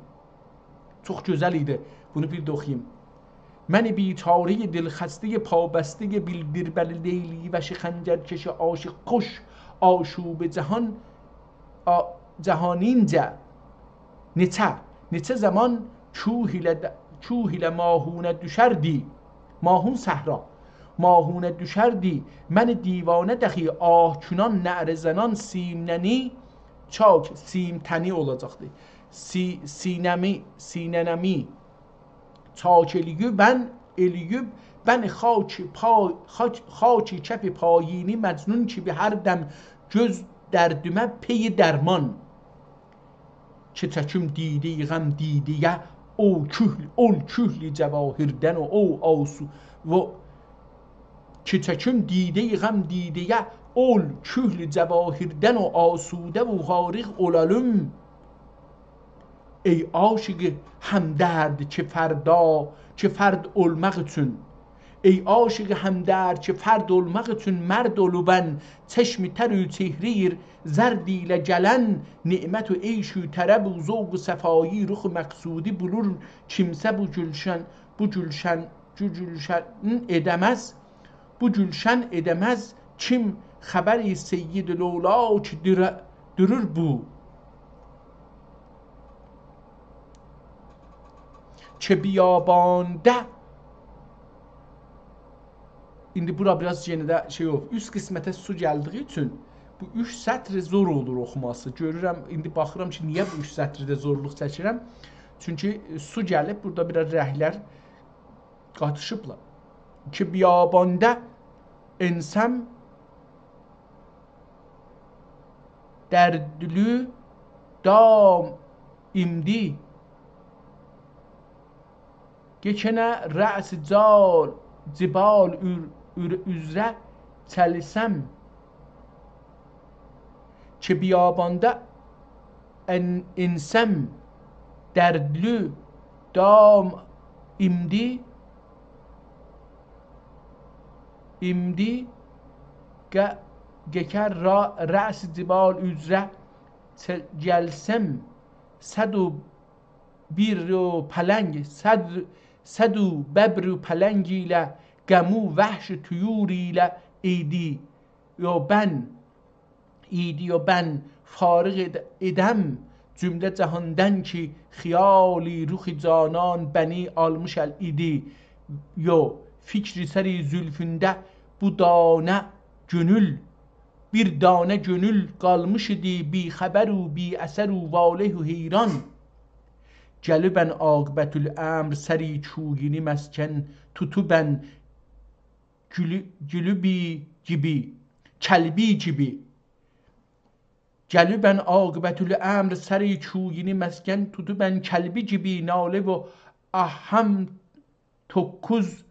چوخ گؤزل ایدی. بونو بیر ده اوخویوم. من بیچاره‌ی دلخسته‌ی پابسته‌ی بیر دلبر لیلی‌وشی خنجرکشی عاشق‌کش آشوب جهان، آ-، جهانینجه نئچه، نئچه زمان کوه ایله د-، کوه ایله ماهونه دوشردی. ماهون صحرا. ماهونه دوشردی. من دیوانه دخی آه کنان نعره زنان سیم ننی چاک، سیم تنی اولاجاقدی. سی-، سینه‌می، سینه‌می چاک ائله‌ییب، بن ائله‌ییب، بن خاک پا-، خاک، خاک کف پایینی مجنون کیمی هر دم گؤز دردیمه پی درمان. کی چکیم دیده‌ی غم دیده‌یه، او کحل، اول کحل جواهردن و او آسو-، و کی چکیم دیده‌ی غم دیده‌یه اول، کحل جواهردن و آسوده و فارغ اولالیم. ای عاشق هم‌درد کی فردا، کی فرد اولماق اوچون، ای عاشق هم‌درد کی فرد اولماق اوچون مرد اولوبن، چشم تر و چهره‌ی زرد ایله گلن نعمت و عیش و طرب و ذوق و صفایی رخ مقصودی بولور کیمسه بو گلشن، بو گلشن، گو-، گلشن ائده‌مز. بو گلشن ائده‌مز کیم خبر سید لولا کی دورا-، دورور بو. کی بیاباندا. ایندی بورا بیر آز یئنه ده شئی اولوب. اوست قسمته سو گلدیگی اوچون بو اوچ سطر زور اولور اوخوماسی. گؤرورم، ایندی باخیرام کی نییه بو اوچ سطرده زورلوق چکیرم. چونکی سو گلیب، بورادا بیر آز رنگلر قاتیشیبلار. کی بیاباندا انسم دردلو دام ایمدی، گئچنه رأس جال، جبال اؤر-، اؤر-، اوزره چلیسم. کی بیاباندا ان-، انسم دردلو دام ایمدی، ایمدی گه-، گئچه را-، رأس جبال اوزره چه-، گلسم، صد و ببر و پلنگ، صد، صد و ببر و پلنگ ایله، غم و وحش و طیور ایله ایدی و بن، ایدی و بن فارغ ائد-، ائدم جمله جهاندن کی خیالی رخ جانان بنی آلمیش ال ایدی. یو، فکر سر زلفونده بو دانه گؤنول، بیر دانه گؤنول قالمیش ایدی بی‌خبر و بی‌اثر و واله و حیران. گلیبن عاقبت‌الامر سر کویینی مسکن توتوبن گولو-، گولوبی گیبی، کلبی گیبی. گلیبن عاقبت‌الامر سر کویینی مسکن توتوبن کلبی گیبی ناله و آهم توققوز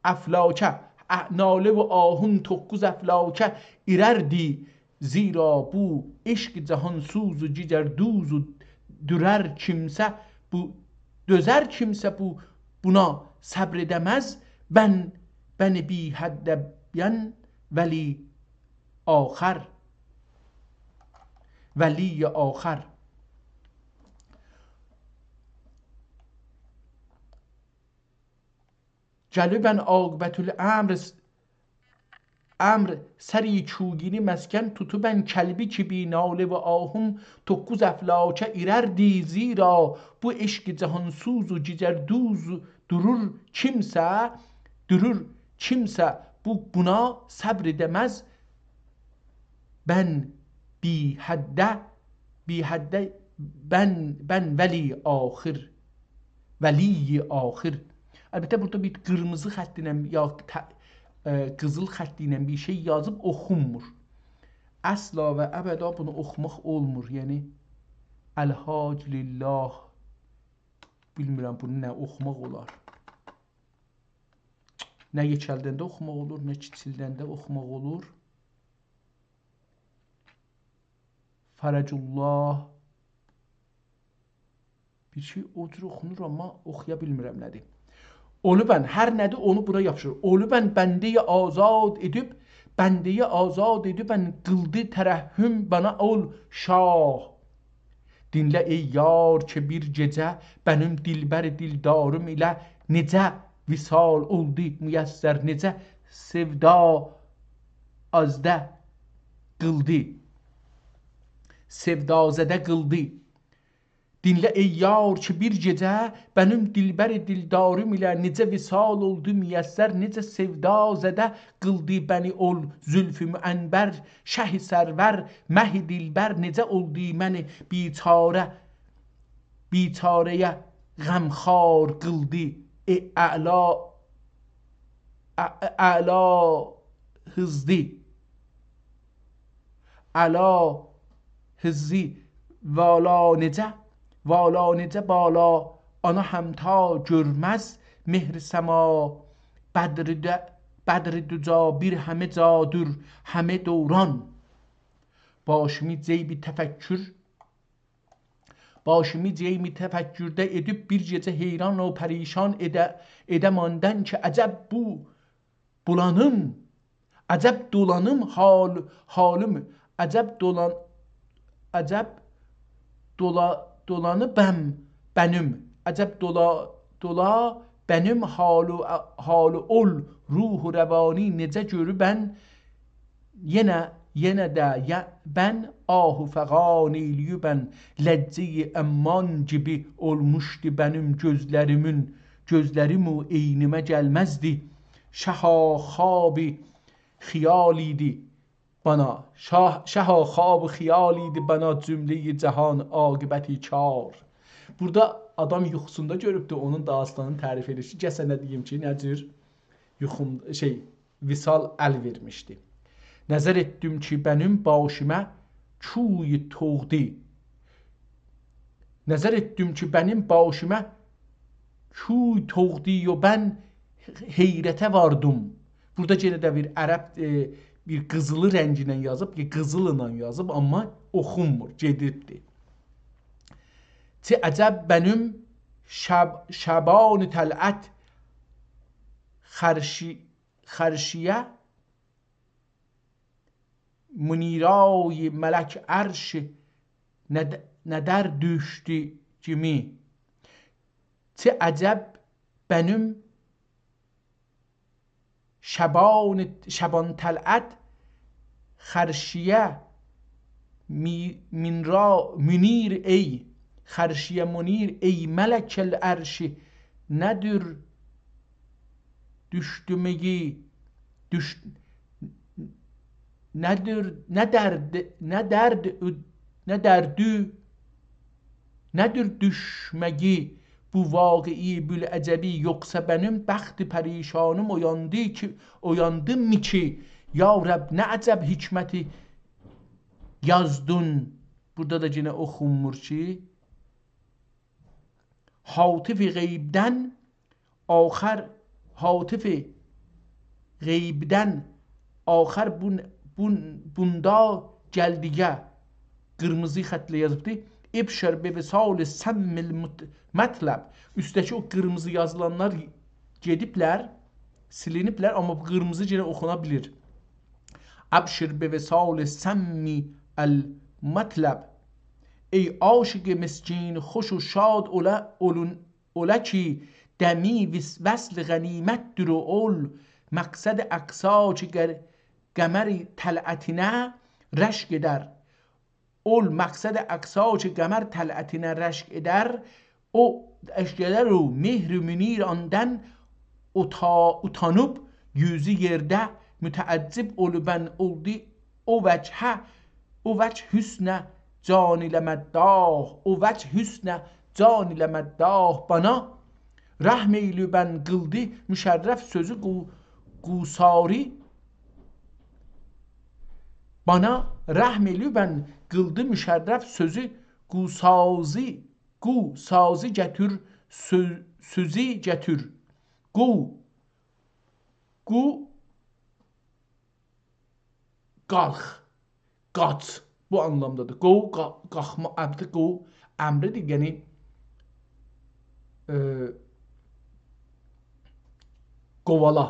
افلاکه، ا-، ناله و آهوم توققوز افلاکه ایرردی. زیرا بو عشق جهان‌سوز و جگردوز و دورر کیمسه، بو دؤزر کیمسه بو، بونا صبر ائده‌مز. بن، بن بی‌حده بن ولی آخر، ولی آخر. گلیبن عاقبت‌الامر س-، امر سر کویینی مسکن توتوبن کلبی گیبی ناله و آهوم توققوز افلاکه ایرردی. زیرا بو عشق جهان‌سوز و جگردوز دورور کیمسه، دورور کیمسه بو، بونا صبر ائده‌مز. بن بی‌حده، بی‌حده بن، بن ولی آخر، ولی آخر. البته، بورادا بیر قیرمیزی خط ایله، یا ته-، ائ، قیزیل خط ایله بیر شئی یازیب اوخونمور. اصلا و ابدا بونو اوخوماق اولمور. یعنی، الحاج لله، بیلمیرم بونو نه اوخوماق اولار. نه یئکلدنده اوخوماق اولور، نه کیچیلدنده اوخوماق اولور. فرج الله. بیر شئی او جور اوخونور، آمما اوخویا بیلمیرم نه‌دیر. اولوبن، هر نه‌دیر، اونو بورا یاپیشیر. اولوبن بنده‌ی آزاد ائدیب، بنده‌ی آزاد ائدیبن قیلدی ترحم بنا اول شاه. دینله ای یار کی بیر گئجه بنیم دلبر دلداریم ایله نئجه وصال اولدو میسر، نئجه سودازده قیلدی، سودازده قیلدی. دینله ای یار کی بیر گئجه بنیم دلبر دلداریم ایله نئجه وصال اولدو میسر، نئجه سودازده قیلدی بنی اول زلف معنبر، شه سرور، مه دلبر، نئجه اولدو منی بیچاره، بیچاره‌یه غمخوار قیلدی. ای اعلا، ا-، اعلا هیزدی. اعلا هیزدی والا نئجه، والا نئجه بالا آنا همتا گؤرمز، مهر سما بدرده، قدر دجا بیر همه جادور، همه دوران. باشیمی جیب تفکر، باشیمی جیب تفکرده ائدیب بیر گئجه حیران و پریشان ائده، ائده ماندن کی، عجب بو بولانیم، عجب دولانیم حال، حالیم، عجب دولان، عجب دولا، دولانی بم، بنیم، عجب دولا، دولا بنیم حال و، حال و اول، روح و روانی نئجه گؤروبن، یئنه، یئنه ده ی-، بن آه و فغان ائیلییبن، لجه‌ی امان گیبی اولموشدو بنیم گؤزلریمین، گؤزلریم او عینیمه گلمزدی. شها خواب خیال ایدی بانا، شاه، شها خواب خیال ایدی بانا، جمله‌ی جهان عاقبتی کار. بورادا آدام یوخوسوندا گؤروبدو، اونون داستانینی تعریف ائدیر کی، گل سنه دئییم کی، نه جور یوخوم، شئی، وصال ال وئرمیشدی. نظر ائتدیم کی، بنیم باشیمه کوی طوقدی. نظر ائتدیم کی، بنیم باشیمه کوی طوقدی و بن حیرته واردیم. بورادا یئنه ده بیر عرب، ائ، بیر قیزیلی رنگینن یازیب، کی، قیزیللا یازیب، آمما اوخونمور، گئدیبدیر. چه عجب بنیم شب، شبان طلعت خرشی، خرشیه منیرای ملک عرش ند-، ندر دوشدو کیمی. چه عجب بنیم شبان، شبان طلعت خرشیه می-، منرا-، منیر ای، خرشیه منیر ای ملک العرش، ندور دوشدومگی، دوش-، ندور، نه درد، نه درد، نه دردو، ندور دوشمگی بو واقعی بوالعجبی، یوخسا بنیم بخت پریشانیم اویاندی کی، اویاندیمی کی، یا رب، نه عجب حکمتی یازدین. بورادا دا یئنه اوخونمور کی، هاتف غیبدن آخر، هاتف غیبدن آخر بون، بون، بوندا گلدیگه، قیرمیزی خطله یازیبدی. ابشر به وصال سم المط-، مطلب. اوستده‌کی او قیرمیزی یازیلانلار گئدیبلر، سیلینیبلر، آمما بو قیرمیزی یئنه اوخونا بیلیر. ابشر به وصال سم المطلب. ای عاشق مسکین، خوش و شاد اوله، اولون، اوله کی، دمی وص-، وصل غنیمت‌دیر و اول، مقصد اقصا کی، ق-، قمر طلعتینه رشک ائدر. اول مقصد اقصا کی، قمر طلعتینه رشک ائدر، او اشکلر و مهر منیر آندن اوتا-، اوتانیب، یوزو یئرده متعجب اولوبن اولدو او وجهه، او وجه حسنه جان ایله مداح، او وجه حسنه جان ایله مداح بانا رحم ائیلیبن قیلدی مشرف سؤزو قو-، قوساری. بانا رحم ائلیبن قیلدی مشرف سؤزو قوسازی، قو سازی گتور، سؤ-، سؤزو گتور. قو، قو، قالخ، قاچ. بو آنلامدادیر. قو، قا-، قالخما، ابدی قو، امریدیر، یعنی، ائ، قووالا.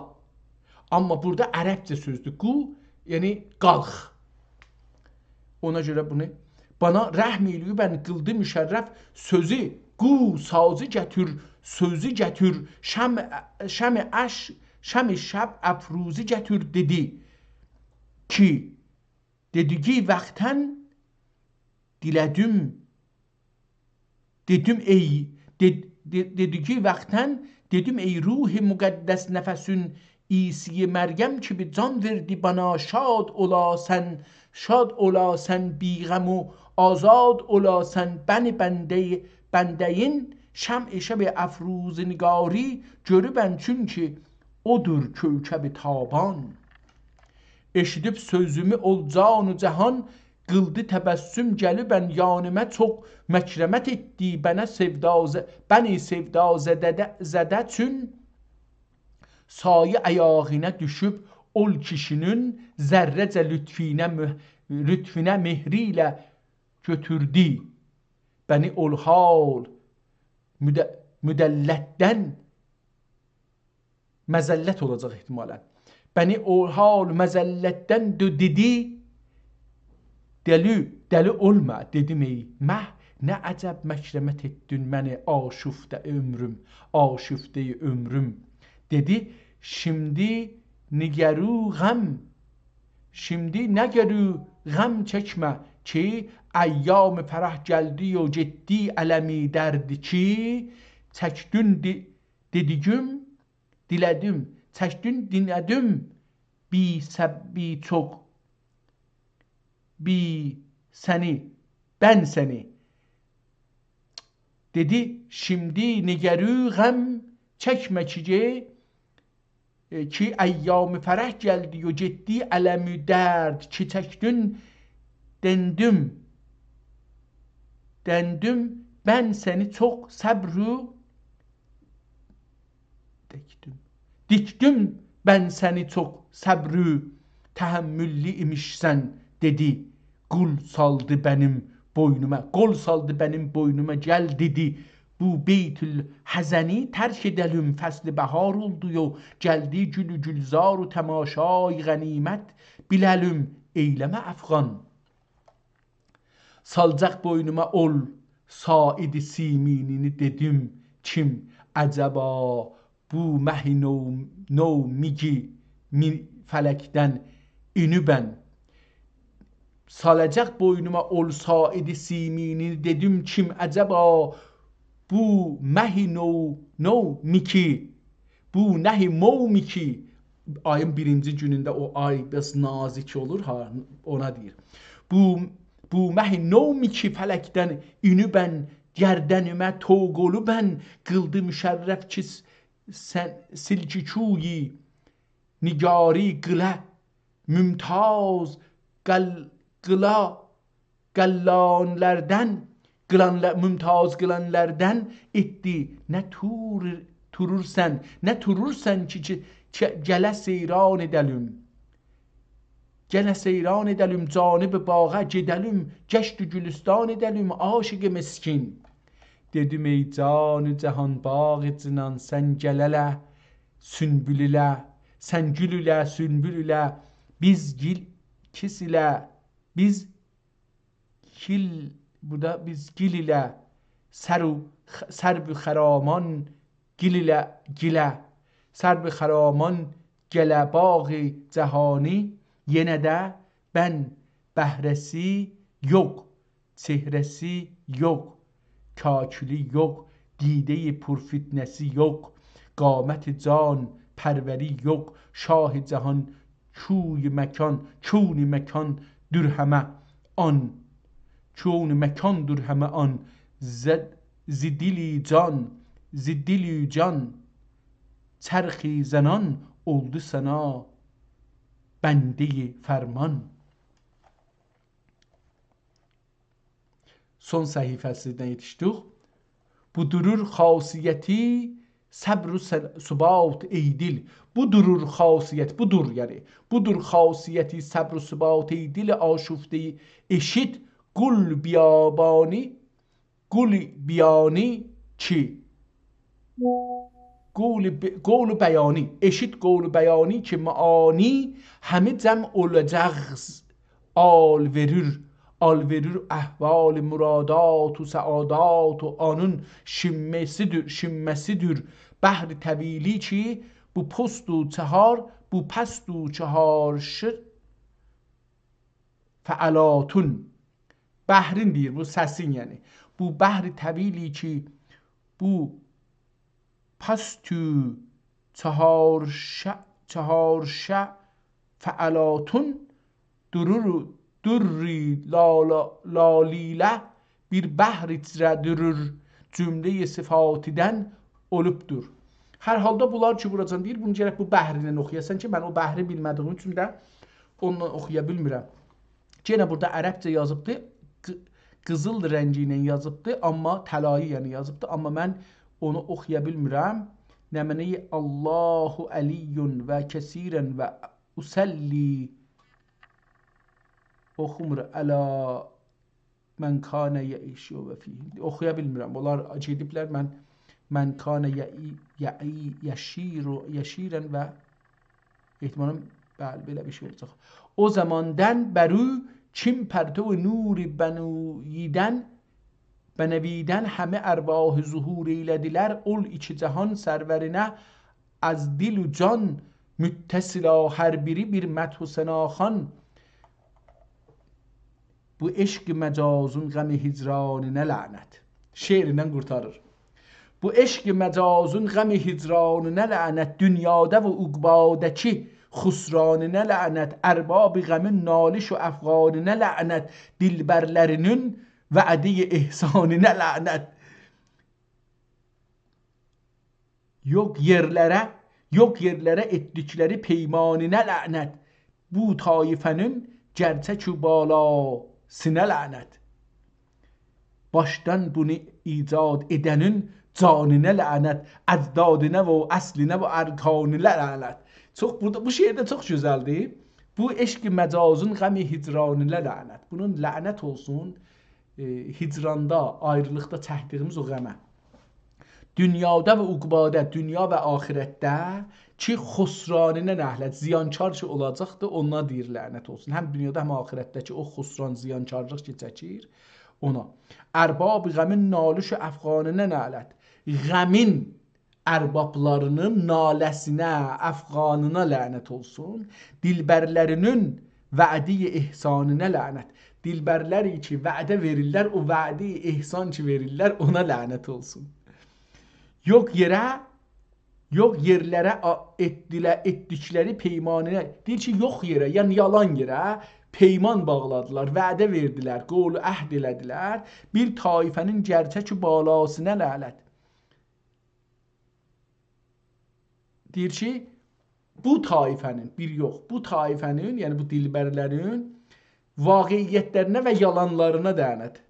آمما بورادا عربجه سؤزدور. قو، یعنی قالخ. اونا گؤره بونو، بانا رحم ائلیبن قیلدی مشرف سؤزو، قو سازی گتور، سؤزو گتور، شمع، شمع اش-، شمع شب افروزی گتور، دئدی کی، دئدیگی واختن دیله‌دیم، دئدیم ای، دئ-، دئ-، دئدیگی واختن دئدیم ای روح مقدس نفسون عیسی مریم کی بیر جان وئردی بانا، شاد اولاسان، شاد اولاسان بی‌غم و آزاد اولاسان بنی بنده، بنده‌یین، شمع شب افروزی نگاری گؤروبن، چونکی اودور کوکب تابان. ائشیدیب سؤزومو اول جان و جهان، قیلدی تبسم گلیبن یانیما، چوخ مکرمت ائتدی بنه سئودا ز-، بنی سئودا زده، زده چون سایه آیاغینا دوشوب، اول کیشینین ذرّه‌جه لطفینه، مه-، لطفینه مهری ایله گؤتوردو. بنی اول حال مد-، مدلّتدن، مذلّت اولاجاق احتمالاً. بنی اول حال مذلّتدن دؤ-، دئدی: «دلی، دلی اولما.» دئدیم: «ای مه، نه عجب مکرمت ائتدین منی، آشفته عؤمروم، آشفته‌ی عؤمروم.» دئدی: «شیمدی نگرو غم، شیمدی نگرو غم چکمه کی، ایام فرح گلدی و گئتدی، المی درد کی چکدین، دئ-، دئدیگیم، دیله‌دیم، چکدین، دیله‌دیم، بی سب-، بی چوخ، بی سنی، بن سنی.» دئدی: «شیمدی نگرو غم چکمه کی، ائ، کی ایام فرح گلدی و گئتدی، المی درد کی چکدین، دئدیم، دئدیم، بن سنی چوخ صبرو دیکدیم. دیکدیم بن سنی چوخ صبرو، تحمللی ایمیشسن.» دئدی، قول سالدی بنیم بوینوما، قول سالدی بنیم بوینوما، گل دئدی، بو بیت‌الحزنی ترک ائده‌لیم، فصل بهار اولدو یو، گلدی گل و گلزار و تماشای غنیمت بیله‌لیم، ائیله‌مه افغان. سالجاق بوینوما اول ساعد سیمینینی، دئدیم کیم عجبا بو مه نو، نو میگی می-، فلکدن اینیبن. سالاجاق بوینوما اول ساعد سیمینینی، دئدیم کیم عجبا بو مه نو، نو میگی، بو نهی مو میگی، آیین بیرینجی گونونده او آی بس نازیک اولور ها، اونا دئییر. بو، بو مه نو میگی فلکدن اینیبن گردنیمه طوق اولوبن، قیلدی مشرف کی س-، سن، سلک کوی نگاری قیله، ممتاز قل-، قیلا، قلانلردن، قیلانلا-، ممتاز قیلانلردن ائتدی. نه تور-، تورورسن، نه تورورسن کی، کی، کی، گله سیران ائده‌لیم. گله سیران ائده‌لیم، جانب باغا گئده‌لیم، گشت و گلستان ائده‌لیم، عاشق مسکین. دئدیم: ای جان جهان، باغ جنان، سن گل ائله سونبول ایله، سن گل ایله، سونبول ایله، بیز گیل، کیس ایله، بیز گیل، بورادا بیز گیل ایله، سر و خ-، سرو خرامان گیل ایله، گیله، سرو خرامان گله باغ جهانی، یئنه ده بن بهره‌سی یوخ، چهره‌سی یوخ، کاکلی یوخ، دیده‌ی پرفتنه‌سی یوخ، قامت جان‌پروری یوخ، شاه جهان کوی مکان، کون مکان دور همه آن، کون مکان دور همه آن، ز-، ز دلی جان، ز دلی جان چرخی زنان، اولدو سنا بنده‌ی فرمان. سون صفحه‌سینه یئتیشدیک. بودور خاصیتی صبر و سل-، ثبات ای دل. بودور خاصیت، بودور، یعنی، بودور خاصیتی صبر و ثبات ای دل آشفته، ائشیت قول بیابانی، قول بیانی کی، قول ب-، قول بیانی، ائشیت قول بیانی کی، معانی همی جمع اولاجاق، آل وئریر، آل وئریر احوال مرادات و سعادات و آنین شیممه‌سیدیر، شیممه‌سیدیر بحر طویلی کی، بو پست و چهار، بو پست و چهار شیر فعلاتون. بحرین دئییر، بو سسین، یعنی. بو بحر طویلی کی، بو پست و چهار ش-، چهار ش-، فعلاتون دورور، دورّی لالا-، لالیله بیر بحر ایچره دورور، جمله‌ی صفاتیدن اولوبدور. هر حالدا بونلار کی، بوراجان دئییر، بونو گرک بو بحرینن اوخویاسان کی، من او بحری بیلمه‌دیییم اوچون ده اونونلا اوخویا بیلمیرم. یئنه بورادا عربجه یازیبدی، ق-، قیزیل رنگی ایله یازیبدی، آمما طلایی، یعنی، یازیبدی، آمما من اونو اوخویا بیلمیرم. نمنه‌ی «الله علی و کثیرا و اصلی»، اوخومور «علی من کان یعیش و فیه». اوخویا بیلمیرم. اونلار گئدیبلر، من «من کان یعی-، یعی-، یشیر و، یشیرا و»، احتمالاً، بلی، بئله بیر شئی اولاجاق. «او زماندان بر او کیم پرتو نور بنوییدن، بنوییدن همه ارواح ظهور ائیله‌دیلر، اول ایکی جهان سرورینه، از دل و جان متصلا هر بیری بیر مدح و ثناخوان. بو عشق مجازون غم هجرانینه لعنت.» شعریندن قورتاریر. «بو عشق مجازون غم هجرانینه لعنت، دونیادا و عقباده‌کی خسرانینه لعنت، ارباب غمون نالش و افغانینه لعنت، دلبرلرینین وعده احسانینه لعنت. یوخ یئرلره، یوخ یئرلره ائتدیکلری پیمانینه لعنت، بو طایفه‌نین گرچک و بالاسینه لعنت. باشدان بونو ایجاد ائده‌نین جانینه لعنت، اجدادینه و اصلینه و ارکانینه لعنت.» چوخ بورادا، بو شعر ده چوخ گؤزلدیر. «بو عشق مجازون غم هجرانینه لعنت.» بونون لعنت اولسون، ائ، هجراندا، آیریلیقدا چکدیییمیز او غمه. «دونیادا و عقباده»، دونیا و آخرتده کی، «خسرانینه لعنت»، زیانکار کی اولاجاقدیر، اونا دئییر لعنت اولسون. هم دونیادا، هم آخرتده کی او خسران، زیانکارلیق کی چکیر، اونا. «ارباب غمون نالش و افغانینه لعنت.» غمین اربابلارینین ناله‌سینه، افغانینا لعنت اولسون. «دلبرلرینین وعده احسانینه لعنت.» دلبرلر کی وعده وئریرلر، او وعده احسان کی وئریرلر، اونا لعنت اولسون. یوخ یئره، یوخ یئرلره آ-، ائتدیله-، ائتدیکلری پیمانینه، دئییر کی، یوخ یئره، یعنی یالان یئره پیمان باغلادیلار، وعده وئردیلر، قول و عهد ائله‌دیلر. بیر طایفه‌نین گرچک و بالاسینه لعنت. دئییر کی، بو طایفه‌نین، بیر یوخ، بو طایفه‌نین، یعنی بو دلبرلرین واقعیتلرینه و یالانلارینا لعنت.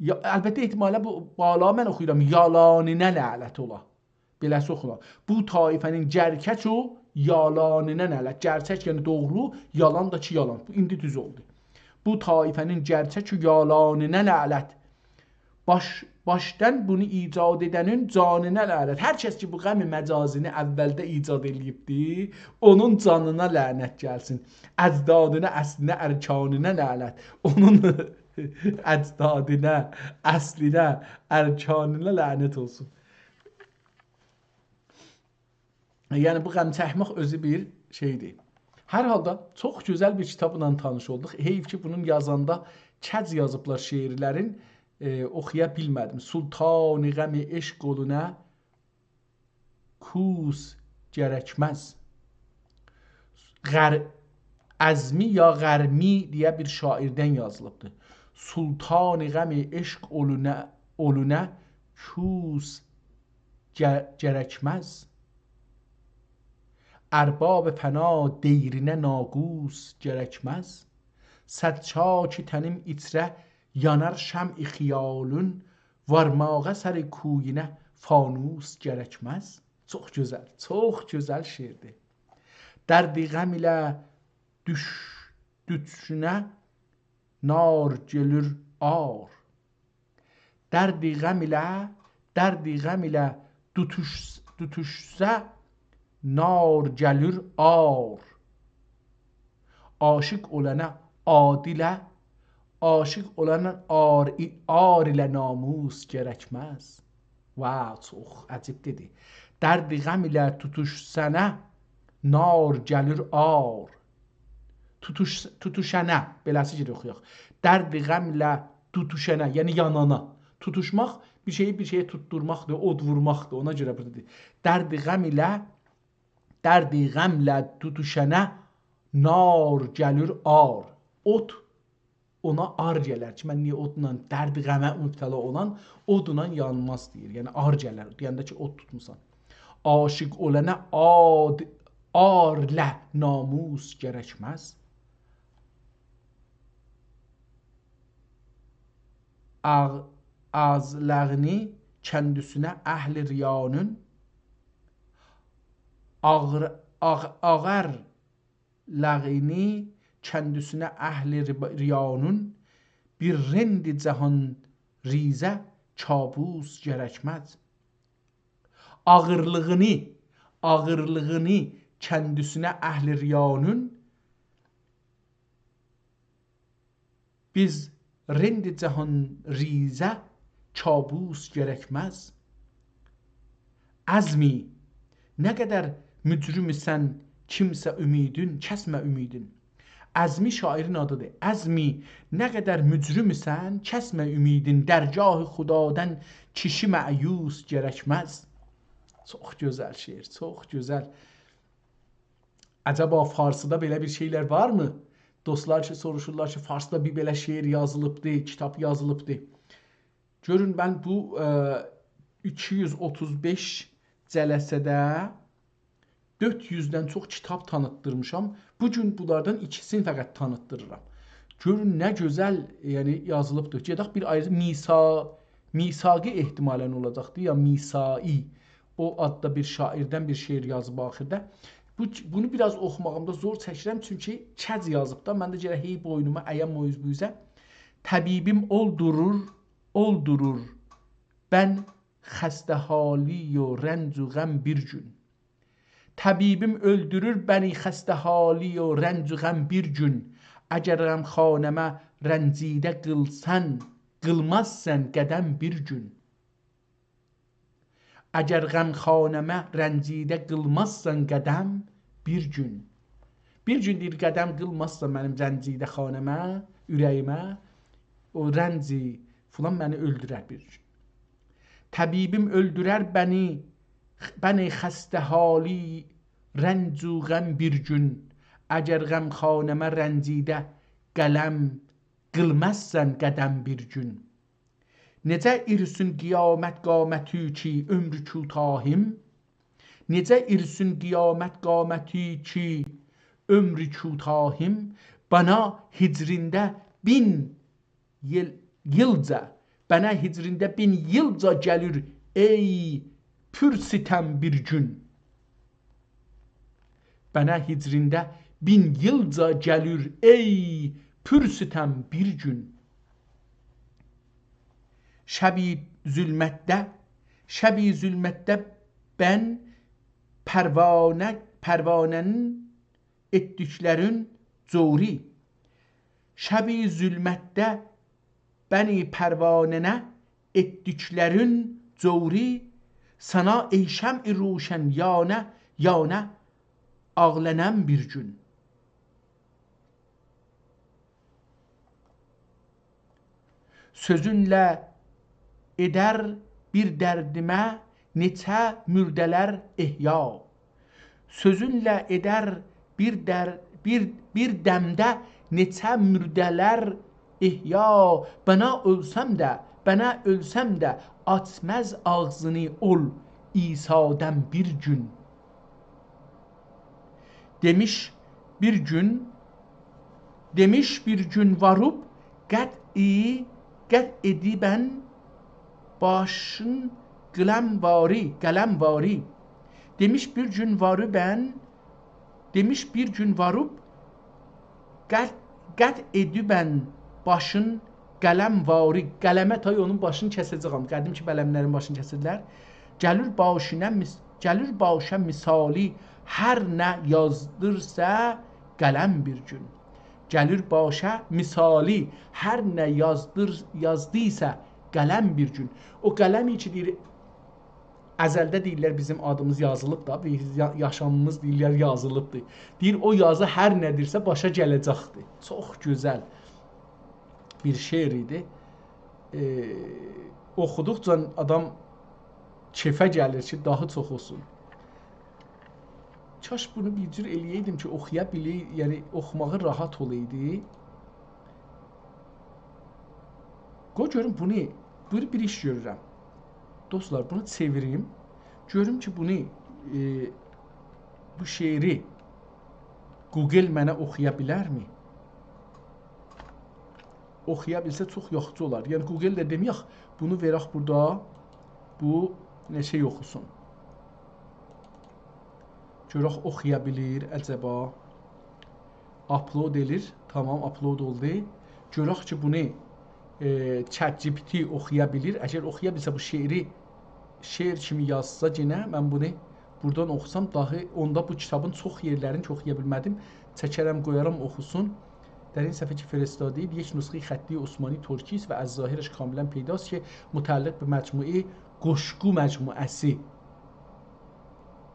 یا، البته، احتمالا بو بالا من اوخویورام، یالانینه لعنت اولا. بئله‌سی اوخونور. بو طایفه‌نین گرچک و یالانینه لعنت. گرچک، یعنی دوغرو، یالان دا کی یالان. بو ایندی دوز اولدو. بو طایفه‌نین گرچک و یالانینه لعنت. باش، باشدان بونو ایجاد ائده‌نین جانینه لعنت. هر کس کی بو غم مجازینی اولده ایجاد ائله‌ییبدی، اونون جانینا لعنت گلسین. اجدادینه، اصلینه، ارکانینه لعنت. اونون اجدادینه، اصلینه، ارکانینه لعنت اولسون. یعنی، بو غم چکمک اؤزو بیر شئیدیر. هر حالدا، چوخ گؤزل بیر کیتابلا تانیش اولدوق. حیف کی، بونون یازاندا کج یازیبلار شعرلرین، ائ، اوخویا بیلمه‌دیم. «سلطان غم عشق اولونه کوس گرکمز.» غر-، عزمی یا غرمی دئیه بیر شاعردن یازیلیبدیر. «سلطان غم عشق اولونه، اولونه کوس گ-، گرکمز. ارباب فنا دیرینه ناقوس گرکمز. صد چاک تنیم ایچره یانار شمع خیالون، وارماغا سر کویونه فانوس گرکمز.» چوخ گؤزل، چوخ گؤزل شعردیر. «درد غم ایله دوش-، دوتوشونه نار گلور عار.» درد غم ایله، درد غم ایله دوتوش-، دوتوشسه نار گلور عار. عاشق اولانه عار ایله، عاشق اولانه عار ای-، عار ایله ناموس گرکمز. واو، چوخ عجیب دئدی. «درد غم ایله دوتوشسانه نار گلور عار.» توتوش-، توتوشانه، بئله‌سی گیریر اوخویاق. «درد غم ایله دوتوشانه»، یعنی یانانا. توتوشماق، بیر شئیی بیر شئیه توتدورماقدیر، اود وورماقدیر. اونا گؤره بورادا دئییر. «درد غم ایله، درد غم ایله دوتوشانه نار گلور عار.» اود اونا عار گلر کی، من نییه اودلا، درد غمه مبتلا اولان اودلا یانماز دئییر. یعنی عار گلر، دئینده کی، اود توتموسان. «عاشق اولانه عاد-، عار ایله ناموس گرکمز.» آغ-، آغزلارینی کندیسینه اهل ریانین، آغر-، آغ-، آغرلیغینی کندیسینه اهل ری-، ریانین، بیر رند جهان ریزه کابوس گرکمز. آغیرلیغینی، آغیرلیغینی کندیسینه اهل ریانین، بیز رند جهان ریزه کابوس گرکمز. عزمی، نه قدر مجرمسن، کیمسه امیدین، کسمه امیدین. عزمی شاعرین آدیدیر. عزمی، نه قدر مجرمسن، کسمه امیدین، درگاه خدادان کیشی مأیوس گرکمز. چوخ گؤزل شعر، چوخ گؤزل. عجبا فارسیدا بئله بیر شئیلر وارمی؟ دوستلار کی، سوروشورلار کی، فارسدا بیر بئله شعر یازیلیبدی، کیتاب یازیلیبدی. گؤرون، من بو، ائ، ایکی یوز اوتوز بئش جلسه‌ده دؤرد یوزدن چوخ کیتاب تانیتدیرمیشام. بو گون بونلاردان ایکیسینی فقط تانیتدیریرام. گؤرون، نه گؤزل، یعنی، یازیلیبدیر. گئدک بیر آیری میثا-، میثاقی احتمالاً اولاجاقدی، یا میثاقی. او آددا بیر شاعردن بیر شعر یازیب آخیردا. بو، بونو بیر آز اوخوماغیمدا زور چکیرم، چونکی کج یازیب دا. من ده گرک هئی بوینوما ایم او اوز بو اوزه. طبیبیم اولدورور، اولدورور بن خسته‌حالی و رنج و غم بیر گون. طبیبیم اؤلدورور بنی خسته‌حالی و رنج و غم بیر گون. اگر غمخانه‌مه رنجیده قیلسان، قیلمازسان قدم بیر گون. اگر غمخانه‌مه رنجیده قیلمازسان قدم بیر گون. بیر گون، دئییر، قدم قیلمازسان منیم رنجیده خانه‌مه، اوره‌ییمه، او رنجی فلان منی اؤلدورر بیر گون. طبیبیم اؤلدورر بنی، بنی خسته‌حالی رنج و غم بیر گون. اگر غمخانه‌مه رنجیده قلم قیلمازسان قدم بیر گون. نئجه ایرسون قیامت قامتی کی عمر کوتاهیم، نئجه ایرسون قیامت قامتی کی عمر کوتاهیم، بنا هجرینده بین ییل، ییلجا، بنا هجرینده بین ییلجا گلیر، ای پور ستم بیر گون. بنا هجرینده بین ییلجا گلیر، ای پور ستم بیر گون. شبی ظلمتده، شبی ظلمتده بن پروانه، پروانه‌نین ائتدیکلرین جوری. شبی ظلمتده بنی پروانه‌نه ائتدیکلرین جوری، سانا ای شمع روشن یانه یانه آغلانام بیر گون. سؤزونله ائدر بیر دردیمه نئچه مرده‌لر احیا. سؤزونله ائدر بیر در-، بیر، بیر دمده نئچه مرده‌لر احیا. بنا اؤلسم ده، بنا اؤلسم ده، آچماز آغزینی اول عیسی دم بیر گون. دئمیش بیر گون، دئمیش بیر گون واروب، قطع، قطع ائدیبن باشین قلم واری، قلم واری. دئمیش بیر گون واروبن، دئمیش بیر گون واروب، قطع، قطع ائدیبن باشین قلم واری، قلمه تای اونون باشینی کسه‌جه‌یم. قدیم کی قلملرین باشینی کسیردیلر. گلیر باشینه مس-، گلیر باشا مثالی هر نه یازدیرسا قلم بیر گون. گلیر باشا مثالی هر نه یازدیر-، یازدیسا قلم بیر گون. او قلم کی دئییر، ازلده دئییرلر بیزیم آدیمیز یازیلیب دا، بیر یا-، یاشامیمیز دئییرلر یازیلیبدیر. دئییر، او یازی هر نه‌دیرسه باشا گله‌جکدیر. چوخ گؤزل بیر شعر ایدی. ائ، اوخودوقجا آدام کئفه گلیر کی داها چوخ اولسون. کاش بونو بیر جور ائله‌یه‌یدیم کی اوخویا بیلی-، یعنی اوخوماغی راحت اولایدی. قوی گؤروم بونو، بیر، بیر ایش گؤرورم. دوستلار، بونو چئویریم. گؤروم کی بونو، ائ، بو شعری گوگل منه اوخویا بیلرمی؟ اوخویا بیلسه چوخ یاخشی اولار. یعنی گوگل ده دئمه‌یک، بونو وئرک بورادا، بو نئچه اوخوسون. گؤرک اوخویا بیلیر عجبا؟ آپلود ائلیر. تامام، آپلود اولدو. گؤرک کی، بونو، ائ، چت جی پی تی اوخویا بیلیر. اگر اوخویا بیلسه بو شعری شعر کیمی یازسا یئنه، من بونو بورادان اوخوسام، داهی اوندا بو کیتابین چوخ یئرلرینی کی اوخویا بیلمه‌دیم، چکرم، قویارام اوخوسون. در این صفحه که فرستادید، یک نسخهٔ خطی عثمانی ترکی است و از ظاهرش کاملاً پیداست که متعلق به مجموعهٔ کشکو مجموعه‌سی،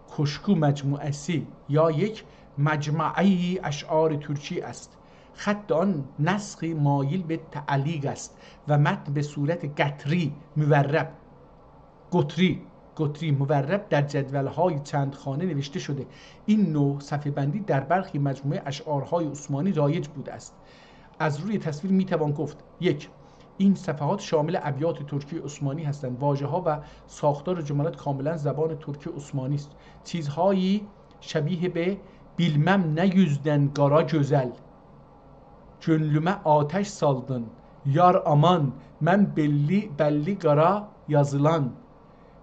کشکو مجموعه‌سی یا یک مجمعهٔ اشعار ترکی است. خط آن نسخی مایل به تعلیق است و متن به صورت قطری مورب، قطری، قطری مورب در جدول‌های چند خانه نوشته شده. این نوع صفحه‌بندی در برخی مجموعهٔ اشعارهای عثمانی رایج بوده است. از روی تصویر می‌توان گفت: یک، این صفحات شامل ابیات ترکی عثمانی هستند. واژه‌ها و ساختار جملات کاملاً زبان ترکی عثمانی است. چیزهایی شبیه به «بیلمم نه یوزدن قارا گؤزل، گؤنلومه آتش سالدین، یار آمان، من بللی، بللی قارا یازیلان.»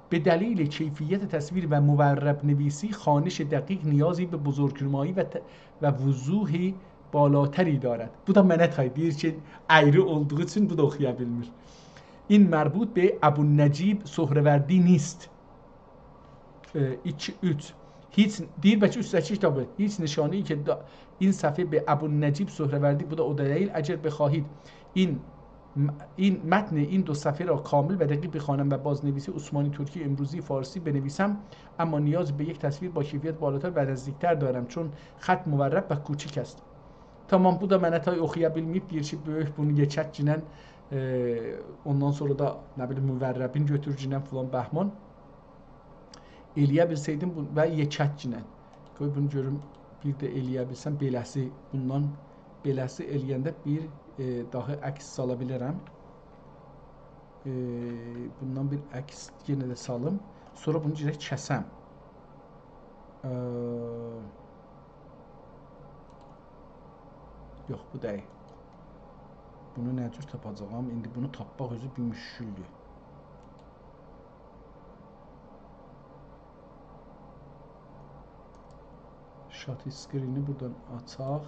به دلیل کیفیت تصویر و مورب نویسی، خوانش دقیق نیازی به بزرگنمایی و ت-، و وضوح بالاتری دارد. بو دا منه تای، دئییر کی، اَیری اولدوغو اوچون بو دا اوخویا بیلمیر. این مربوط به ابوالنجیب سهروردی نیست. ائ، ایکی، اوچ. هیچ، دئییر بلکه اوستده‌کی کیتابی. هیچ نشانه‌ای که دا-، این صفحه به ابوالنجیب سهروردی، بو دا او دا دئییل. اگر بخواهید این م-، این متن این دو صفحه را کامل و دقیق بخوانم و بازنویسی عثمانی ترکی امروزی فارسی بنویسم، اما نیاز به یک تصویر با کیفیت بالاتر و نزدیکتر دارم، چون خط مورب و کوچک است. تامام، بو دا منه تای اوخویا بیلمه‌ییب، دئییر کی، بؤیوک بونو یئکلتگینن، ائ، اوندان سونرا دا، نه بیلیم، موربین گؤتورگینن فلان بهمان. ائلیه بیلسه‌یدیم بو-، و یئکلتگینن. قوی بونو گؤروم، بیر ده ائلیه بیلسم، بئله‌سی، بوندان بئله‌سی ائلیه‌نده بیر، ائ، داهی عکس سالا بیلرم. ائ، بوندان بیر عکس یئنه ده سالیم. سونرا بونو گرک کسم. ائ، یوخ، بو دئییل. بونو نه جور تاپاجاغام؟ ایندی بونو تاپماق اؤزو بیر مشکلدور. شات اسکرینی بورادان آچاق.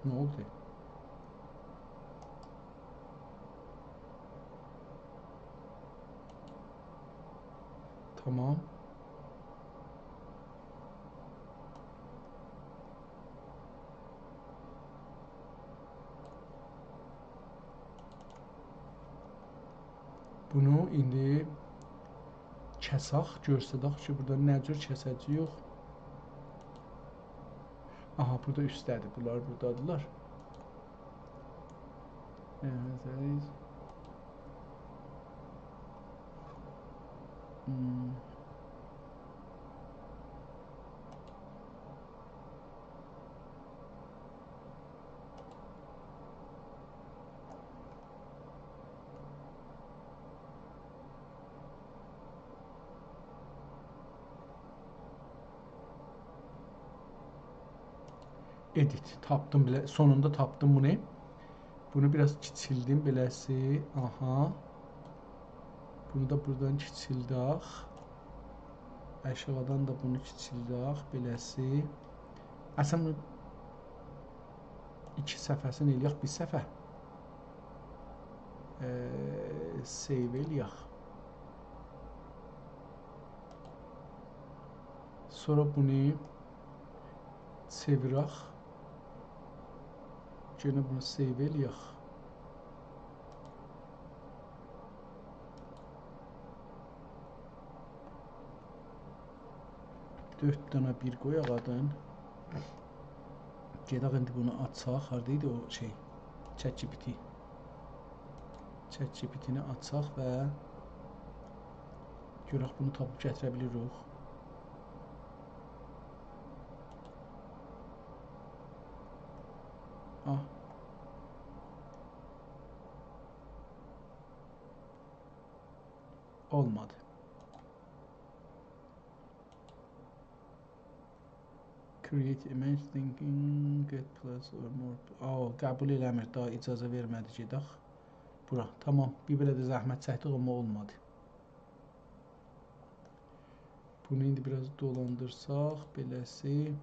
نه اولدو؟ تامام. بونو ایندی کساق، گؤرسدک کی، بورادا نه جور کسه‌جه‌ییک. آها، بورادا اوستده‌دیر. بونلار بورادادیرلار. ائه، عزیز. هوم. ادیت. تاپدیم بیله، سونوندا تاپدیم بونو. بونو بیر آز کیچیلدیم بئله‌سی. آها. بونو دا بورادان کیچیلدک. آشاغیدان دا بونو کیچیلدک بئله‌سی. اصلاً بونو ایکی صفحه‌سینی ائلیک بیر صفحه. ائ، سیو ائلیک. سونرا بونو چئویرک. یئنه بونو سیو ائلیک. دؤرد دنه بیر قویاق آدین. گئدک ایندی بونو آچاق. هاردایدی او شئی؟ چت جی پی تی. چت جی پی تی‌نی آچاق و گؤرک بونو تاپیب گتیره بیلیریک. آه. اولمادی. Create image thinking, get plus or more. آ، قبول ائله‌میر، داها اجازه وئرمه‌دی گئدک بورا. تامام، بیر بئله ده زحمت چکدیک، آمما اولمادی. بونو ایندی بیر آز دولاندیرساق، بئله‌سی.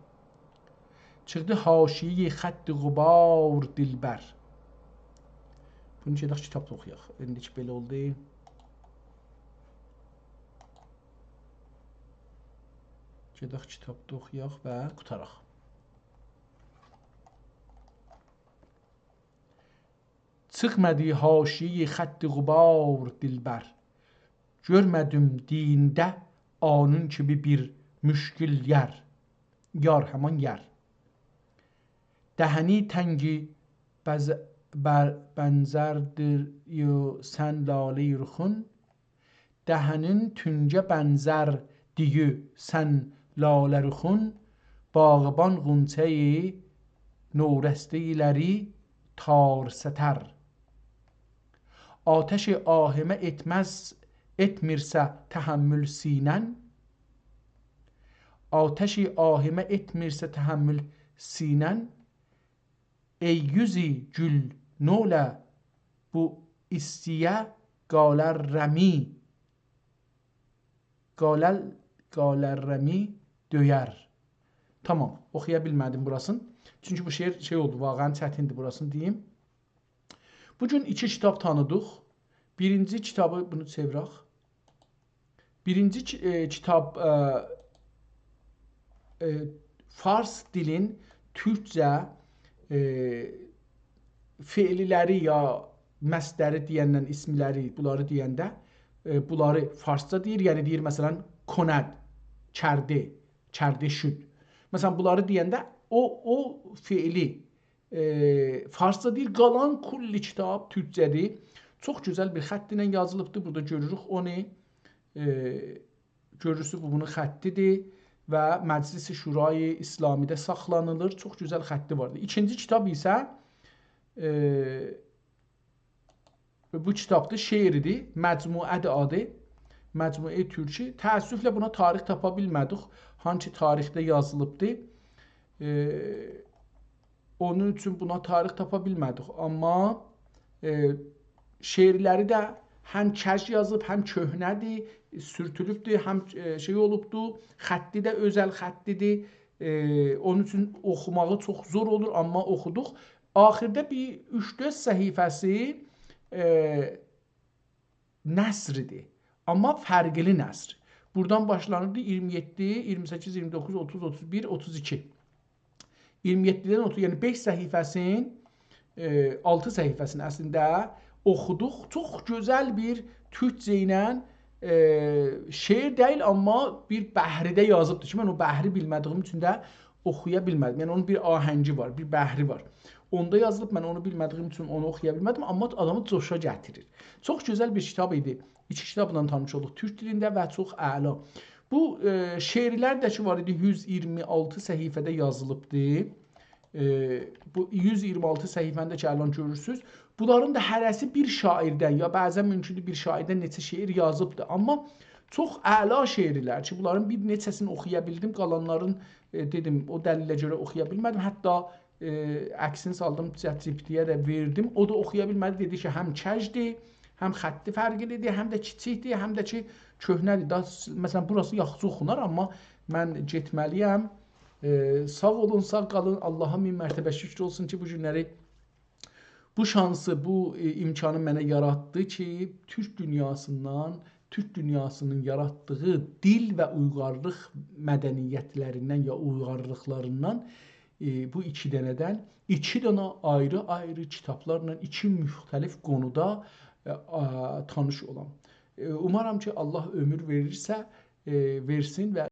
چیخدی حاشیهٔ خط غبار دلبر. بونو گئدک کیتابدا اوخویاق. ایندی کی بئله اولدو. گئدک کیتابدا اوخویاق و قوتاراق. چیخمادی حاشیهٔ خط غبار دلبر. گؤرمه‌دیم دینده اونون کیمی بیر مشکل یار. یار، همان یار. دهنی تنگی بز-، بر-، بنزردیر یو سن لاله رخون. دهنین تنگه بنزر دییو سن لاله رخون، باغبان غنچه‌ی نورسته‌لری تار ستر. آتش آهیمه ائتمز، ائتمیرسه تحمل سینه‌ن، آتش آهیمه ائتمیرسه تحمل سینه‌ن، ای یوز گول، نوله بو ایستییه قالر رمی، قالر، قالر رمی دؤیر. تامام، اوخویا بیلمه‌دیم بوراسینی. چونکی بو شعر شئی اولدو، واقعاً چتیندیر بوراسینی دئییم. بو گون ایکی کیتاب تانیدیق. بیرینجی کیتابی، بونو چئویرک. بیرینجی کی-، ائ، کیتاب، ائ، ائ، فارس دیلین تورکجه، ائ، فعللری یا مصدری دئیندن، اسملری، بونلاری دئینده، ائ، بونلاری فارسجا دئییر، یعنی دئییر، مثلاً، کند، کرده، کرده شد. مثلاً، بونلاری دئینده او، او فعلی ائ، فارسجا دئییر، قالان کلی کیتاب تورکجه‌دیر. چوخ گؤزل بیر خط ایله یازیلیبدیر. بورادا گؤروروک اونو. ائ، گؤرورسونوز، بو بونون خطیدیر و مجلس شورای اسلامی‌ده ساخلانیلیر. چوخ گؤزل خطی واردیر. ایکینجی کیتاب ایسه، ائ، بو کیتابدیر، شعردیر، مجموعه‌دیر آدی. مجموعه‌ی تورکی. تأسفله بونا تاریخ تاپا بیلمه‌دیک. هانسی تاریخده یازیلیبدی؟ ائ، اونون اوچون بونا تاریخ تاپا بیلمه‌دیک. آمما، ائ، شعرلری ده هم کج یازیلیب، هم کؤهنه‌دیر، سورتولوبدور، هم، ائ، شئی اولوبدور، خطی ده اؤزل خطیدیر. ائ، اونون اوچون اوخوماغی چوخ زور اولور، آمما اوخودوق. آخیردا بیر اوچ-دؤرد صفحه‌سی، ائ، نثردیر. آمما فرقلی نثر. بورادان باشلانیردی اییرمی یئددی، اییرمی سککیز، اییرمی دوققوز، اوتوز، اوتوز بیر، اوتوز ایکی. اییرمی یئددیدن اوتوز، یعنی بئش صفحه‌سین، ائ، آلتی صفحه‌سین اصلینده اوخودوق. چوخ گؤزل بیر تورکجه ایله، ائ، شعر دئییل، آمما بیر بحریده یازیبدیر کی، من او بحری بیلمه‌دیییم اوچون ده اوخویا بیلمه‌دیم. یعنی اونون بیر آهنگی وار، بیر بحری وار. اوندا یازیلیب، من اونو بیلمه‌دیییم اوچون اونو اوخویا بیلمه‌دیم، آمما آدامی جوشا گتیریر. چوخ گؤزل بیر کیتاب ایدی. ایکی کیتابلا تانیش اولدوق تورک دیلینده و چوخ اعلا. بو، ائ، شعرلر ده کی وار ایدی، یوز اییرمی آلتی صفحه‌ده یازیلیبدی. ائ، بو یوز اییرمی آلتی صفحه‌نی ده کی الان گؤرورسونوز. بونلارین دا هره‌سی بیر شاعردن، یا بعضاً ممکندور بیر شاعردن نئچه شعر یازیبدی. آمما چوخ اعلا شعرلر کی، بونلارین بیر نئچه‌سینی اوخویا بیلدیم، قالانلارین، ائ، دئدیم، او دلیله گؤره اوخویا بیلمه‌دیم. حتی، ائ، عکسینی سالدیم، ChatGPT-یه ده وئردیم. او دا اوخویا بیلمه‌دی، دئدی کی، هم کجدیر، هم خطی فرقلیدیر، هم ده کیچیکدیر، هم ده کی، کؤهنه‌دیر. دا، مثلاً، بوراسی یاخشی اوخونار، آمما من گئتمه‌لی‌یم. ائ، ساغ اولون، ساغ قالین. آللاها مین مرتبه شکر اولسون کی، بو گونلری بو شانسی، بو، ائ، امکانی منه یاراتدی کی، تورک دونیاسیندان، تورک دونیاسینین یاراتدیغی دیل و اویغارلیق مدنیتلریندن یا اویغارلیقلاریندان، ائ، بو ایکی دنه‌دن، ایکی دنه آیری-آیری کیتابلارلا ایکی مختلف قونودا، ائ، آ، تانیش اولام. ائ، اومارام کی، آللاه عؤمور وئریرسه، ائ، وئرسین و